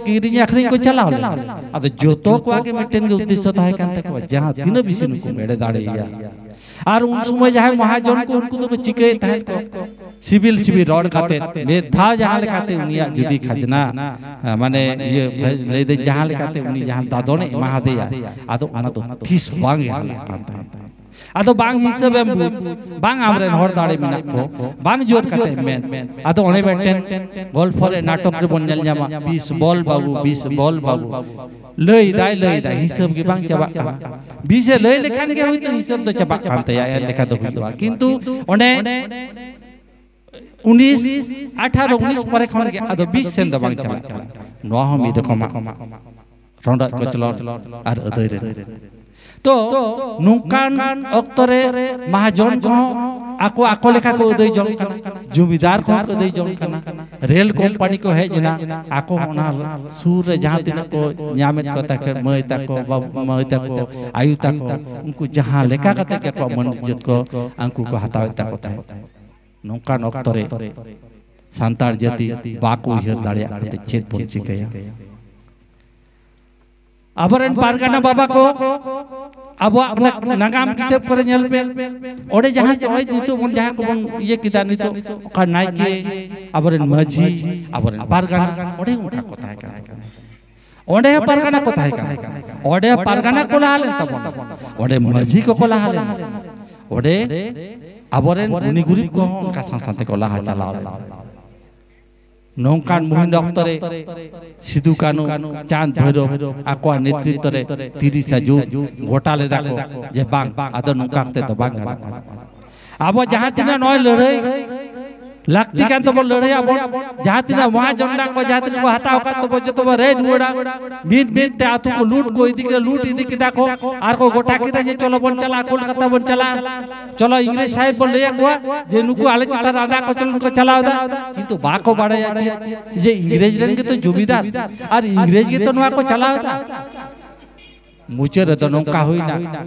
ᱠᱤᱨᱤᱧ ᱟᱹᱠᱷᱨᱤᱧ ᱠᱚ ᱪᱟᱞᱟᱣ ᱞᱮᱱᱟ᱾ ᱟᱫᱚ ᱡᱚᱛᱚ ᱠᱚᱣᱟᱜ ᱜᱮ ᱢᱤᱫᱴᱮᱱ ᱜᱮ ᱩᱫᱽᱫᱮᱥᱥᱚ ᱛᱟᱦᱮᱸ ᱠᱟᱱ ᱛᱟᱠᱚᱣᱟ, ᱡᱟᱦᱟᱸ ᱛᱤᱱᱟᱹᱜ ᱵᱮᱥᱤ ᱱᱩᱠᱩᱢ ᱮᱲᱮ ᱫᱟᱲᱮᱭᱟᱭᱟ᱾ ᱟᱨ ᱩᱱ ᱥᱚᱢᱚᱭ ᱡᱟᱦᱟᱸᱭ ᱢᱚᱦᱟᱡᱚᱱ ᱠᱚ, ᱩᱱᱠᱩ ᱫᱚᱠᱚ ᱪᱤᱠᱟᱹᱭᱮᱫ ᱛᱟᱦᱮᱸᱫ ᱠᱚ, ᱥᱤᱵᱤᱞ ᱥᱤᱵᱤᱞ ᱨᱚᱲ ᱠᱟᱛᱮ, ᱢᱤᱫ ᱫᱷᱟᱣ ᱡᱟᱦᱟᱸ ᱞᱮᱠᱟᱛᱮ ᱩᱱᱤᱭᱟᱜ ᱡᱩᱫᱤ ᱠᱷᱟᱡᱽᱱᱟ, ᱢᱟᱱᱮ ᱤᱭᱟᱹ, ᱞᱟᱹᱭᱫᱟᱹᱧ, ᱡᱟᱦᱟᱸ ᱞᱮᱠᱟᱛᱮ ᱩᱱᱤ ᱡᱟᱦᱟᱸ ᱫᱟᱫᱚᱱᱮ ᱮᱢᱟ ᱦᱟᱫᱮᱭᱟ, ᱟᱫᱚ ᱚᱱᱟ ᱫᱚ ᱛᱤᱥ ᱵᱟᱝ ᱮ ᱦᱟᱞᱟᱜ ᱠᱟᱱ ᱛᱟᱦᱮᱸᱫ᱾ ᱟᱫᱚ ᱵᱟᱝ ᱦᱤᱥᱟᱹᱵᱮᱢ ᱵᱩᱡᱽ, ᱵᱟᱝ ᱟᱢᱨᱮᱱ ᱦᱚᱲ ᱫᱟᱲᱮ ᱢᱮᱱᱟᱜ ᱠᱚ, ᱵᱟᱝ ᱡᱳᱨ ᱠᱟᱛᱮ ᱢᱮᱱ᱾ ᱟᱫᱚ ᱚᱱᱮ ᱢᱤᱫᱴᱮᱱ ᱜᱚᱞᱯᱷᱚ ᱨᱮ, ᱱᱟᱴᱚᱠ ᱨᱮᱵᱚᱱ ᱧᱮᱞ ᱧᱟᱢᱟ, "ᱵᱤᱥ ᱵᱚᱞ ᱵᱟᱹᱵᱩ, ᱵᱤᱥ ᱵᱚᱞ ᱵᱟᱹᱵᱩ", ᱞᱟᱹᱭ ᱫᱟᱭ, ᱞᱟᱹᱭ ᱫᱟᱭ, ᱦᱤᱥᱟᱹᱵ ᱜᱮ ᱵᱟᱝ ᱪᱟᱵᱟᱜ ᱠᱟᱱᱟ᱾ ᱵᱤᱥ ᱮ ᱞᱟᱹᱭ ᱞᱮᱠᱷᱟᱱ ᱜᱮ ᱦᱳᱭᱛᱳ ᱦᱤᱥᱟᱹᱵ ᱫᱚ ᱪᱟᱵᱟᱜ ᱠᱟᱱ ᱛᱟᱭᱟ, ᱮᱱ ᱞᱮᱠᱟ ᱫᱚ ᱦᱩᱭᱩᱜᱼᱟ, ᱠᱤᱱᱛᱩ ᱚᱸᱰᱮ ᱩᱱᱤᱥ, ᱟᱴᱷᱟᱨᱚ, ᱩᱱᱤᱥ ᱯᱚᱨᱮ ᱠᱷᱚᱱ ᱜᱮ ᱟᱫᱚ ᱵᱤᱥ ᱥᱮᱱ ᱫᱚ ᱵᱟᱝ ᱪᱟᱞᱟᱜ ᱠᱟᱱᱟ᱾ ᱱᱚᱣᱟ ᱦᱚᱸ ᱢᱤᱫ ᱨᱚᱠᱚᱢᱟᱜ ᱨᱚᱰᱚᱡ ᱠᱚᱪᱞᱚᱱ ᱟᱨ ᱟᱹᱫᱟᱹᱭ ᱨᱮ᱾ ᱛᱚ, ᱱᱚᱝᱠᱟᱱ ᱚᱠᱛᱚ ᱨᱮ ᱢᱟᱦᱟᱡᱚᱱ ᱠᱚᱦᱚᱸ ᱟᱠᱚ, ᱟᱠᱚ ᱞᱮᱠᱟ ᱠᱚ ᱟᱹᱫᱟᱹᱭ ᱡᱚᱝ ᱠᱟᱱᱟ, ᱡᱚᱢᱤᱫᱟᱨ ᱠᱚᱦᱚᱸ ᱠᱚ ᱟᱹᱫᱟᱹᱭ ᱡᱚᱝ ᱠᱟᱱᱟ, ᱨᱮᱞ ᱠᱳᱢᱯᱟᱱᱤ ᱠᱚ ᱦᱮᱡ ᱮᱱᱟ, ᱟᱠᱚ ᱦᱚᱸ ᱚᱱᱟ ᱥᱩᱨ ᱨᱮ ᱡᱟᱦᱟᱸ ᱛᱤᱱᱟᱹᱜ ᱠᱚ ᱧᱟᱢᱮᱫ ᱠᱚ ᱛᱟᱦᱮᱸ, ᱢᱟᱹᱭ ᱛᱟᱠᱚ, ᱵᱟᱹᱵᱩ, ᱢᱟᱹᱭ ᱛᱟᱠᱚ, ᱟᱭᱳ ᱛᱟᱠᱚ, ᱩᱱᱠᱩ ᱡᱟᱦᱟᱸ ᱞᱮᱠᱟ ᱠᱟᱛᱮ ᱜᱮ ᱟᱠᱚᱣᱟᱜ ᱢᱟᱹᱱ ᱤᱡᱽᱡᱚᱛ ᱠᱚ ᱩᱱᱠᱩ ᱠᱚ ᱦᱟᱛᱟᱣᱮᱫ ᱛᱟᱠᱚ ᱛᱟᱦᱮᱸᱫ᱾ ᱱᱚᱝᱠᱟᱱ ᱚᱠᱛᱚ ᱨᱮ ᱥᱟᱱᱛᱟᱲ ᱡᱟᱹᱛᱤ ᱵᱟᱠᱚ ᱩᱭᱦᱟᱹᱨ ᱫᱟᱲᱮᱭᱟᱜ ᱠᱟᱱᱛᱮ ᱪᱮᱫ ᱵᱚᱱ ᱪᱤᱠᱟᱹᱭᱟ? ᱟᱵᱚᱨᱮᱱ ᱯᱟᱨᱜᱟᱱᱟ ᱵᱟᱵᱟ ᱠᱚ, ᱟᱵᱚᱣᱟᱜ ᱚᱱᱟ ᱱᱟᱜᱟᱢ ᱠᱤᱛᱟᱹᱵ ᱠᱚᱨᱮ ᱧᱮᱞ ᱯᱮ, ᱚᱸᱰᱮ ᱡᱟᱦᱟᱸ ᱱᱚᱜᱼᱚᱭ ᱱᱤᱛᱚᱜ ᱵᱚᱱ ᱡᱟᱦᱟᱸ ᱠᱚᱵᱚᱱ ᱤᱭᱟᱹ ᱠᱮᱫᱟ, ᱱᱤᱛᱚᱜ ᱚᱠᱟ ᱱᱟᱭᱠᱮ, ᱟᱵᱚᱨᱮᱱ ᱢᱟᱹᱡᱷᱤ, ᱟᱵᱚᱨᱮᱱ ᱯᱟᱨᱜᱟᱱᱟ, ᱚᱸᱰᱮ ᱚᱱᱠᱟ ᱠᱚ ᱛᱟᱦᱮᱸ ᱠᱟᱱ ᱛᱟᱵᱚᱱᱟ᱾ ᱚᱸᱰᱮ ᱦᱚᱸ ᱯᱟᱨᱜᱟᱱᱟ ᱠᱚ ᱛᱟᱦᱮᱸ ᱠᱟᱱᱟ, ᱚᱸᱰᱮ ᱦᱚᱸ ᱯᱟᱨᱜᱟᱱᱟ ᱠᱚ ᱞᱟᱦᱟ ᱞᱮᱱ ᱛᱟᱵᱚᱱᱟ, ᱚᱸᱰᱮ ᱢᱟᱹᱡᱷᱤ ᱠᱚᱠᱚ ᱞᱟᱦᱟ ᱞᱮᱱᱟ, ᱚᱸᱰᱮ ᱟᱵᱚᱨᱮᱱ ᱜᱩᱱᱤ ᱜᱩᱨᱤᱵ ᱠᱚᱦᱚᱸ ᱚᱱᱠᱟ ᱥᱟᱶ ᱥᱟᱶ ᱛᱮᱠᱚ ᱞᱟᱦᱟ ᱪᱟᱞᱟᱣ ᱞᱮᱱᱟ᱾ ᱱᱚᱝᱠᱟᱱ ᱢᱩᱦᱤᱢ ᱚᱠᱛᱚ ᱨᱮ ᱥᱤᱫᱩ ᱠᱟᱹᱱᱩ, ᱪᱟᱸᱫ ᱵᱷᱳᱭᱨᱳᱵ ᱟᱠᱚᱣᱟᱜ ᱱᱮᱛᱨᱤᱛᱵ ᱨᱮ ᱛᱤᱨᱤᱥᱟ ᱡᱩᱱ ᱜᱚᱴᱟ ᱞᱮᱫᱟ ᱠᱚ ᱡᱮ ᱵᱟᱝ, ᱟᱫᱚ ᱱᱚᱝᱠᱟ ᱠᱟᱛᱮ ᱫᱚ ᱵᱟᱝ ᱜᱟᱱᱚᱜ ᱠᱟᱱᱟ᱾ ᱟᱵᱚ ᱡᱟᱦᱟᱸ ᱛᱤᱱᱟᱹᱜ ᱱᱚᱜᱼᱚᱭ ᱞᱟᱹᱲᱦᱟᱹᱭ ᱞᱟᱹᱠᱛᱤ ᱠᱟᱱ ᱛᱟᱵᱚᱱ, ᱞᱟᱹᱲᱦᱟᱹᱭ ᱟᱵᱚᱱ, ᱡᱟᱦᱟᱸ ᱛᱤᱱᱟᱹᱜ ᱢᱚᱦᱟᱡᱚᱱ ᱨᱮᱱᱟᱜ ᱠᱚ ᱡᱟᱦᱟᱸ ᱛᱤᱱᱟᱹᱜ ᱠᱚ ᱦᱟᱛᱟᱣ ᱟᱠᱟᱫ ᱛᱟᱵᱚᱱ, ᱡᱚᱛᱚ ᱵᱚᱱ ᱨᱮᱡ ᱨᱩᱣᱟᱹᱲᱟ᱾ ᱢᱤᱫ ᱢᱤᱫ ᱛᱮ ᱟᱹᱛᱩ ᱠᱚ ᱞᱩᱴ ᱠᱚ ᱤᱫᱤ ᱠᱮᱫᱟ, ᱞᱩᱴ ᱤᱫᱤ ᱠᱮᱫᱟ ᱠᱚ, ᱟᱨ ᱠᱚ ᱜᱚᱴᱟ ᱠᱮᱫᱟ ᱡᱮ ᱪᱚᱞᱚ ᱵᱚᱱ ᱪᱟᱞᱟᱜᱼᱟ, ᱠᱳᱞᱠᱟᱛᱟ ᱵᱚᱱ ᱪᱟᱞᱟᱜᱼᱟ, ᱪᱚᱞᱚ ᱤᱝᱨᱮᱡᱽ ᱥᱟᱦᱮᱵᱽ ᱵᱚᱱ ᱞᱟᱹᱭ ᱟᱠᱚᱣᱟ ᱡᱮ ᱱᱩᱠᱩ ᱟᱞᱮ ᱪᱮᱛᱟᱱ ᱨᱮ ᱟᱸᱫᱷᱟ ᱠᱚᱪᱞᱚᱱ ᱠᱚ ᱪᱟᱞᱟᱣ ᱮᱫᱟ᱾ ᱠᱤᱱᱛᱩ ᱵᱟᱠᱚ ᱵᱟᱲᱟᱭᱟ ᱪᱮᱫ, ᱡᱮ ᱤᱝᱨᱮᱡᱽ ᱨᱮᱱ ᱜᱮᱛᱚ ᱡᱚᱢᱤᱫᱟᱨ ᱟᱨ ᱤᱝᱨᱮᱡᱽ ᱜᱮᱛᱚ ᱱᱚᱣᱟ ᱠᱚ ᱪᱟᱞᱟᱣ ᱮᱫᱟ᱾ ᱢᱩᱪᱟᱹᱫ ᱨᱮᱫᱚ ᱱᱚᱝᱠᱟ ᱦᱩᱭᱱᱟ,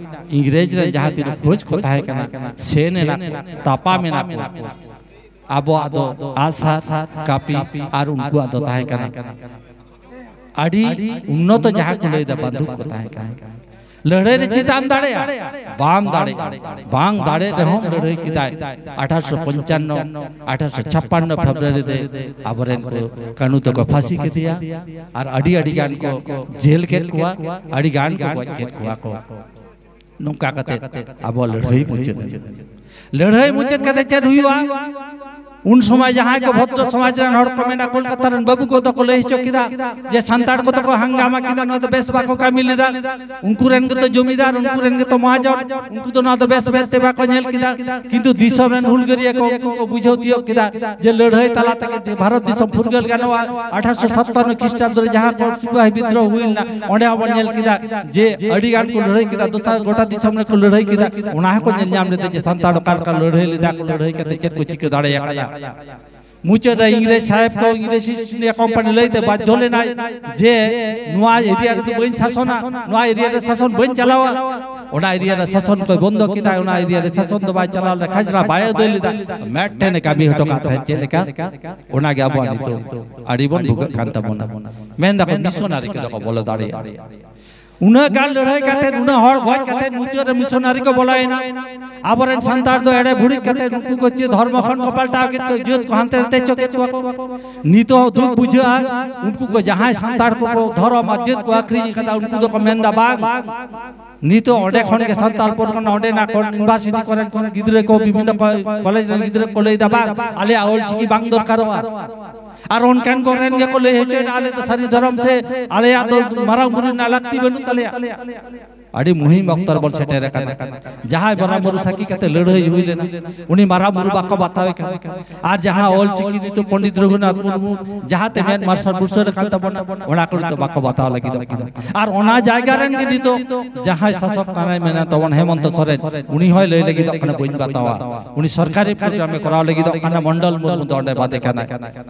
ᱤᱝᱨᱮᱡᱽ ᱨᱮᱱ ᱡᱟᱦᱟᱸ ᱛᱤᱱᱟᱹᱜ ᱯᱷᱳᱡᱽ ᱠᱚ ᱛᱟᱦᱮᱸ ᱠᱟᱱᱟ, ᱥᱮᱱ ᱮᱱᱟ ᱠᱚ, ᱛᱟᱯᱟᱢ ᱮᱱᱟ ᱠᱚ᱾ ᱟᱵᱚᱣᱟᱜ ᱫᱚ ᱟᱜᱼᱥᱟᱨ, ᱠᱟᱹᱯᱤ ᱟᱨ ᱩᱱᱠᱩᱣᱟᱜ ᱫᱚ ᱛᱟᱦᱮᱸ ᱠᱟᱱᱟ ᱟᱹᱰᱤ ᱩᱱᱱᱚᱛᱚ, ᱡᱟᱦᱟᱸ ᱠᱚ ᱞᱟᱹᱭᱫᱟ ᱵᱟᱱᱫᱩᱠ ᱠᱚ ᱛᱟᱦᱮᱸ ᱠᱟᱱᱟ᱾ ᱞᱟᱹᱲᱦᱟᱹᱭ ᱨᱮ ᱪᱮᱫᱟᱜ ᱮᱢ ᱫᱟᱲᱮᱭᱟᱜᱼᱟ? ᱵᱟᱢ ᱫᱟᱲᱮᱭᱟᱜᱼᱟ᱾ ᱵᱟᱝ ᱫᱟᱲᱮ ᱨᱮᱦᱚᱸ ᱞᱟᱹᱲᱦᱟᱹᱭ ᱠᱮᱫᱟᱭ᱾ ᱟᱴᱷᱟᱨᱚᱥᱚ ᱯᱚᱧᱪᱟᱱᱱᱚ, ᱟᱴᱷᱟᱨᱚᱥᱚ ᱪᱷᱟᱯᱯᱟᱱᱱᱚ ᱯᱷᱮᱵᱽᱨᱩᱣᱟᱨᱤ ᱨᱮ ᱟᱵᱚᱨᱮᱱ ᱠᱚ ᱠᱟᱹᱱᱩ ᱛᱟᱠᱚ ᱯᱷᱟᱹᱥᱤ ᱠᱮᱫᱮᱭᱟ᱾ ᱟᱨ ᱟᱹᱰᱤ ᱟᱹᱰᱤ ᱜᱟᱱ ᱠᱚ ᱡᱮᱞ ᱠᱮᱫ ᱠᱚᱣᱟ, ᱟᱹᱰᱤ ᱜᱟᱱ ᱠᱚ ᱜᱚᱡ ᱠᱮᱫ ᱠᱚᱣᱟ ᱠᱚ᱾ ᱱᱚᱝᱠᱟ ᱠᱟᱛᱮ ᱟᱵᱚᱣᱟᱜ ᱞᱟᱹᱲᱦᱟᱹᱭ ᱢᱩᱪᱟᱹᱫ ᱮᱱᱟ᱾ ᱞᱟᱹᱲᱦᱟᱹᱭ ᱢᱩᱪᱟᱹᱫ ᱠᱟᱛᱮ ᱪᱮᱫ ᱦᱩᱭᱩᱜᱼᱟ? ᱩᱱ ᱥᱚᱢᱚᱭ ᱡᱟᱦᱟᱸᱭ ᱠᱚ ᱵᱷᱚᱫᱨᱚ ᱥᱚᱢᱟᱡᱽ ᱨᱮᱱ ᱦᱚᱲ ᱠᱚ ᱢᱮᱱᱟ, ᱠᱳᱞᱠᱟᱛᱟ ᱨᱮᱱ ᱵᱟᱹᱵᱩ ᱠᱚᱫᱚ ᱠᱚ ᱞᱟᱹᱭ ᱦᱚᱪᱚ ᱠᱮᱫᱟ ᱡᱮ ᱥᱟᱱᱛᱟᱲ ᱠᱚᱫᱚ ᱠᱚ ᱦᱟᱝᱜᱟᱢᱟ ᱠᱮᱫᱟ, ᱱᱚᱣᱟ ᱫᱚ ᱵᱮᱥ ᱵᱟᱠᱚ ᱠᱟᱹᱢᱤ ᱞᱮᱫᱟ, ᱩᱱᱠᱩ ᱨᱮᱱ ᱜᱮᱛᱚ ᱡᱚᱢᱤᱫᱟᱨ, ᱩᱱᱠᱩ ᱨᱮᱱ ᱜᱮᱛᱚ ᱢᱚᱦᱟᱡᱚᱱ, ᱩᱱᱠᱩ ᱫᱚ ᱱᱚᱣᱟ ᱫᱚ ᱵᱮᱥ ᱢᱮᱫ ᱛᱮ ᱵᱟᱠᱚ ᱧᱮᱞ ᱠᱮᱫᱟ᱾ ᱠᱤᱱᱛᱩ ᱫᱤᱥᱚᱢ ᱨᱮᱱ ᱦᱩᱞᱜᱟᱹᱨᱤᱭᱟᱹ ᱠᱚ ᱩᱱᱠᱩ ᱠᱚ ᱵᱩᱡᱷᱟᱹᱣ ᱛᱤᱭᱳᱜ ᱠᱮᱫᱟ ᱡᱮ ᱞᱟᱹᱲᱦᱟᱹᱭ ᱛᱟᱞᱟ ᱛᱮᱜᱮ ᱵᱷᱟᱨᱚᱛ ᱫᱤᱥᱚᱢ ᱯᱷᱩᱨᱜᱟᱹᱞ ᱜᱟᱱᱚᱜᱼᱟ᱾ ᱟᱴᱷᱟᱨᱚᱥᱚ ᱥᱟᱛᱟᱱᱱᱚ ᱠᱷᱨᱤᱥᱴᱟᱵᱫᱚ ᱨᱮ ᱡᱟᱦᱟᱸ ᱠᱚ ᱥᱤᱯᱟᱦᱤ ᱵᱤᱫᱽᱨᱳᱦᱚ ᱦᱩᱭ ᱞᱮᱱᱟ, ᱚᱸᱰᱮ ᱦᱚᱸᱵᱚᱱ ᱧᱮᱞ ᱠᱮᱫᱟ ᱡᱮ ᱟᱹᱰᱤ ᱜᱟᱱ ᱠᱚ ᱞᱟᱹᱲᱦᱟᱹᱭ ᱠᱮᱫᱟ, ᱫᱚᱥᱟᱨ ᱜᱚᱴᱟ ᱫᱤᱥᱚᱢ ᱨᱮᱠᱚ ᱞᱟᱹᱲᱦᱟᱹᱭ ᱠᱮᱫᱟ᱾ ᱚᱱᱟ ᱦᱚᱸᱠᱚ ᱧᱮᱞ ᱧᱟᱢ ᱞᱮᱫᱟ ᱡᱮ ᱥᱟᱱᱛᱟᱲ ᱚᱠᱟ ᱞᱮᱠᱟ ᱞᱟᱹᱲᱦᱟᱹᱭ ᱞᱮᱫᱟ ᱠᱚ, ᱞᱟᱹᱲᱦᱟᱹᱭ ᱠᱟᱛᱮ ᱪᱮᱫ ᱠᱚ ᱪᱤᱠᱟᱹ ᱫᱟᱲᱮ ᱟᱠᱟᱫᱟ᱾ ᱢᱩᱪᱟᱹᱫ ᱨᱮ ᱤᱝᱨᱮᱡᱽ ᱥᱟᱦᱮᱵᱽ ᱠᱚ, ᱤᱝᱨᱮᱡᱽ ᱤᱥᱴ ᱤᱱᱰᱤᱭᱟ ᱠᱳᱢᱯᱟᱱᱤ ᱞᱟᱹᱭᱛᱮ ᱵᱟᱫᱽᱫᱷᱚ ᱞᱮᱱᱟᱭ ᱡᱮ ᱱᱚᱣᱟ ᱮᱨᱤᱭᱟ ᱨᱮᱫᱚ ᱵᱟᱹᱧ ᱥᱟᱥᱚᱱᱟ, ᱱᱚᱣᱟ ᱮᱨᱤᱭᱟ ᱨᱮ ᱥᱟᱥᱚᱱ ᱵᱟᱹᱧ ᱪᱟᱞᱟᱣᱟ᱾ ᱚᱱᱟ ᱮᱨᱤᱭᱟ ᱨᱮ ᱥᱟᱥᱚᱱ ᱠᱚᱭ ᱵᱚᱱᱫᱚ ᱠᱮᱫᱟ, ᱚᱱᱟ ᱮᱨᱤᱭᱟ ᱨᱮ ᱥᱟᱥᱚᱱ ᱫᱚ ᱵᱟᱭ ᱪᱟᱞᱟᱣ ᱞᱮᱫᱟ, ᱠᱷᱟᱡᱽᱱᱟ ᱵᱟᱭ ᱟᱹᱫᱟᱹᱭ ᱞᱮᱫᱟ᱾ ᱢᱤᱫᱴᱮᱱ ᱮ ᱠᱟᱹᱢᱤ ᱦᱚᱴᱚ ᱠᱟᱜ ᱛᱟᱦᱮᱸᱫ, ᱪᱮᱫ ᱞᱮᱠᱟ? ᱚᱱᱟᱜᱮ ᱟᱵᱚᱣᱟᱜ ᱱᱤᱛᱚᱜ ᱟᱹᱰᱤ ᱵᱚᱱ ᱵᱷᱩᱜᱟᱹᱜ ᱠᱟᱱ ᱛᱟᱵᱚᱱᱟ᱾ ᱢᱮᱱ ᱫᱟᱠᱚ ᱢᱤᱥᱚᱱᱟᱨᱤ ᱠᱚᱫᱚ ᱠᱚ ᱵᱚᱞᱚ ᱫᱟᱲᱮᱭᱟᱜᱼᱟ᱾ ᱩᱱᱟᱹᱜ ᱜᱟᱱ ᱞᱟᱹᱲᱦᱟᱹᱭ ᱠᱟᱛᱮ, ᱩᱱᱟᱹᱜ ᱦᱚᱲ ᱜᱚᱡ ᱠᱟᱛᱮ ᱢᱩᱪᱟᱹᱫ ᱨᱮ ᱢᱤᱥᱚᱱᱟᱨᱤ ᱠᱚ ᱵᱚᱞᱚᱭᱮᱱᱟ᱾ ᱟᱵᱚᱨᱮᱱ ᱥᱟᱱᱛᱟᱲ ᱫᱚ ᱮᱲᱮ ᱵᱷᱩᱲᱤ ᱠᱟᱛᱮ ᱩᱱᱠᱩ ᱠᱚ ᱪᱮᱫ ᱫᱷᱚᱨᱢᱚ ᱠᱷᱚᱱ ᱠᱚ ᱯᱟᱞᱴᱟᱣ ᱠᱮᱫ ᱠᱚᱣᱟ, ᱡᱟᱹᱛ ᱠᱚ ᱦᱟᱱᱛᱮ ᱱᱟᱛᱮ ᱪᱚ ᱠᱮᱫ ᱠᱚᱣᱟ ᱠᱚ᱾ ᱱᱤᱛᱚᱜ ᱦᱚᱸ ᱫᱩᱠ ᱵᱩᱡᱷᱟᱹᱜᱼᱟ, ᱩᱱᱠᱩ ᱠᱚ ᱡᱟᱦᱟᱸᱭ ᱥᱟᱱᱛᱟᱲ ᱠᱚᱠᱚ ᱫᱷᱚᱨᱚᱢ ᱟᱨ ᱡᱟᱹᱛ ᱠᱚ ᱟᱹᱠᱷᱨᱤᱧ ᱟᱠᱟᱫᱟ, ᱩᱱᱠᱩ ᱫᱚᱠᱚ ᱢᱮᱱᱫᱟ, "ᱵᱟᱝ, ᱱᱤᱛᱚᱜ ᱚᱸᱰᱮ ᱠᱷᱚᱱ ᱜᱮ ᱥᱟᱱᱛᱟᱲ ᱯᱚᱨᱜᱚᱱᱟ, ᱚᱸᱰᱮᱱᱟᱜ ᱠᱚ ᱤᱭᱩᱱᱤᱵᱷᱟᱨᱥᱤᱴᱤ ᱠᱚᱨᱮᱱ ᱠᱚ ᱜᱤᱫᱽᱨᱟᱹ ᱠᱚ, ᱵᱤᱵᱷᱤᱱᱱᱚ ᱠᱚ-, ᱠᱚᱞᱮᱡᱽ ᱨᱮᱱ ᱜᱤᱫᱽᱨᱟᱹ ᱠᱚ ᱞᱟᱹᱭᱫᱟ, 'ᱵᱟᱝ, ᱟᱞᱮᱭᱟᱜ ᱚᱞ ᱪᱤᱠᱤ ᱵᱟᱝ ᱫᱚᱨᱠᱟᱨᱚᱜᱼᱟ.'" ᱟᱨ ᱚᱱᱠᱟᱱ ᱠᱚᱨᱮᱱ ᱜᱮᱠᱚ ᱞᱟᱹᱭ ᱦᱚᱪᱚᱭᱮᱫᱟ, "ᱟᱞᱮ ᱫᱚ ᱥᱟᱹᱨᱤ ᱫᱷᱚᱨᱚᱢ ᱥᱮ ᱟᱞᱮᱭᱟᱜ ᱫᱚ ᱢᱟᱨᱟᱝ ᱵᱩᱨᱩ ᱨᱮᱱᱟᱜ ᱞᱟᱹᱠᱛᱤ ᱵᱟᱹᱱᱩᱜ ᱛᱟᱞᱮᱭᱟ." ᱟᱹᱰᱤ ᱢᱩᱦᱤᱢ ᱚᱠᱛᱚ ᱨᱮᱵᱚᱱ ᱥᱮᱴᱮᱨ ᱟᱠᱟᱱᱟ᱾ ᱡᱟᱦᱟᱸᱭ ᱢᱟᱨᱟᱝ ᱵᱩᱨᱩ ᱥᱟᱹᱠᱷᱤ ᱠᱟᱛᱮ ᱞᱟᱹᱲᱦᱟᱹᱭ ᱦᱩᱭ ᱞᱮᱱᱟ, ᱩᱱᱤ ᱢᱟᱨᱟᱝ ᱵᱩᱨᱩ ᱵᱟᱠᱚ ᱵᱟᱛᱟᱣᱮ ᱠᱟᱱᱟ᱾ ᱟᱨ ᱡᱟᱦᱟᱸ ᱚᱞ ᱪᱤᱠᱤ ᱱᱤᱛᱚᱜ ᱯᱚᱱᱰᱤᱛ ᱨᱚᱜᱷᱩᱱᱟᱛᱷ ᱢᱩᱨᱢᱩ ᱡᱟᱦᱟᱸ ᱛᱮ ᱢᱮᱫ ᱢᱟᱨᱥᱟᱞ ᱵᱩᱨᱥᱟᱹᱲ ᱟᱠᱟᱱ ᱛᱟᱵᱚᱱᱟ, ᱚᱱᱟ ᱠᱚ ᱱᱤᱛᱚᱜ ᱵᱟᱠᱚ ᱵᱟᱛᱟᱣ ᱞᱟᱹᱜᱤᱫᱚᱜ ᱠᱟᱱᱟ᱾ ᱟᱨ ᱚᱱᱟ ᱡᱟᱭᱜᱟ ᱨᱮᱱ ᱜᱮ ᱱᱤᱛᱚᱜ ᱡᱟᱦᱟᱸᱭ ᱥᱟᱥᱚᱠ ᱠᱟᱱᱟᱭ, ᱢᱮᱱᱟ ᱛᱟᱵᱚᱱ ᱦᱮᱢᱚᱱᱛᱚ ᱥᱚᱨᱮᱱ, ᱩᱱᱤ ᱦᱚᱸᱭ ᱞᱟᱹᱭ ᱞᱟᱹᱜᱤᱫᱚᱜ ᱠᱟᱱᱟ, "ᱵᱟᱹᱧ ᱵᱟᱛᱟᱣᱟ᱾" ᱩᱱᱤ ᱥᱚᱨᱠᱟᱨᱤ ᱯᱨᱳᱜᱨᱟᱢᱮ ᱠᱚᱨᱟᱣ ᱞᱟᱹᱜᱤᱫᱚᱜ ᱠᱟᱱᱟ, ᱢᱚᱱᱰᱚᱞ ᱢᱩᱨᱢᱩ ᱫᱚ ᱚᱸᱰᱮ ᱵᱟᱫᱮ ᱠᱟᱱᱟᱭ᱾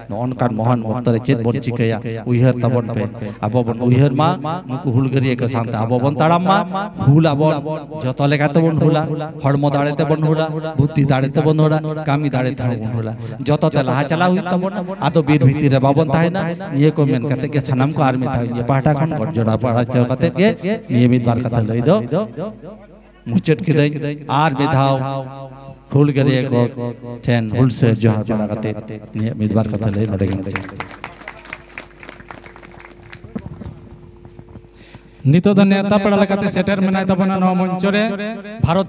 ᱱᱚᱜᱼᱚ ᱠᱟᱱ ᱢᱚᱦᱟᱱ ᱚᱠᱛᱚ ᱨᱮ ᱪᱮᱫ ᱵᱚᱱ ᱪᱤᱠᱟᱹᱭᱟ, ᱩᱭᱦᱟᱹᱨ ᱛᱟᱵᱚᱱ ᱯᱮ᱾ ᱟᱵᱚ ᱵᱚᱱ ᱩᱭᱦᱟᱹᱨ ᱢᱟ, ᱱᱩᱠᱩ ᱦᱩᱞᱜᱟᱹᱨᱤᱭᱟᱹ ᱠᱚ ᱥᱟᱶᱛᱮ ᱟᱵᱚ ᱵᱚᱱ ᱛᱟᱲᱟᱢ ᱢᱟ᱾ ᱦᱩᱞ ᱟᱵᱚᱱ ᱡᱚᱛᱚ ᱞᱮᱠᱟ ᱛᱮᱵᱚᱱ ᱦᱩᱞᱟ, ᱦᱚᱲᱢᱚ ᱫᱟᱲᱮ ᱛᱮᱵᱚᱱ ᱦᱩᱞᱟ, ᱵᱩᱫᱽᱫᱷᱤ ᱫᱟᱲᱮ ᱛᱮᱵᱚᱱ ᱦᱩᱞᱟ, ᱠᱟᱹᱢᱤ ᱫᱟᱲᱮ ᱛᱮᱦᱚᱸ ᱵᱚᱱ ᱦᱩᱞᱟ᱾ ᱡᱚᱛᱚ ᱛᱮ ᱞᱟᱦᱟ ᱪᱟᱞᱟᱣ ᱦᱩᱭᱩᱜ ᱛᱟᱵᱚᱱᱟ, ᱟᱫᱚ ᱵᱤᱨ ᱵᱷᱤᱛᱤᱨ ᱨᱮ ᱵᱟᱵᱚᱱ ᱛᱟᱦᱮᱱᱟ᱾ ᱱᱤᱭᱟᱹ ᱠᱚ ᱢᱮᱱ ᱠᱟᱛᱮ ᱜᱮ ᱥᱟᱱᱟᱢ ᱠᱚ ᱟᱨ ᱢᱤᱫ ᱫᱷᱟᱣ ᱤᱧᱟᱹᱜ ᱯᱟᱦᱴᱟ ᱠᱷᱚᱱ ᱜᱚᱰ ᱡᱚᱦᱟᱨ ᱯᱟᱲᱟ ᱪᱟᱞ ᱠᱟᱛᱮ ᱜᱮ ᱱᱤᱭᱟᱹ ᱢᱤᱫ ᱵᱟᱨ ᱠᱟᱛᱷᱟ ᱞᱟᱹᱭ ᱫᱚ ᱢᱩᱪᱟᱹᱫ ᱠᱤᱫᱟᱹᱧ᱾ ᱟᱨ ᱢᱤᱫ ᱫᱷᱟᱣ ᱦᱩᱞᱜᱟᱹᱨᱤᱭᱟᱹ ᱠᱚ ᱴᱷᱮᱱ ᱦᱩᱞᱥᱟᱹᱭ ᱡᱚᱦᱟᱨ ᱵᱟᱲᱟ ᱠᱟᱛᱮ ᱱᱤᱭᱟᱹ ᱢᱤᱫ ᱵᱟᱨ ᱠᱟᱛᱷᱟ ᱞᱟᱹᱭ ᱱᱚᱰᱮ ᱜᱮ ᱢᱩᱪᱟᱹᱫ᱾ ᱱᱤᱛᱚᱜ ᱫᱚ ᱱᱮᱣᱛᱟ ᱯᱮᱲᱟ ᱞᱮᱠᱟᱛᱮ ᱥᱮᱴᱮᱨ ᱢᱮᱱᱟᱭ ᱛᱟᱵᱚᱱᱟ ᱱᱚᱣᱟ ᱢᱚᱧᱪᱚ ᱨᱮ ᱵᱷᱟᱨᱚᱛ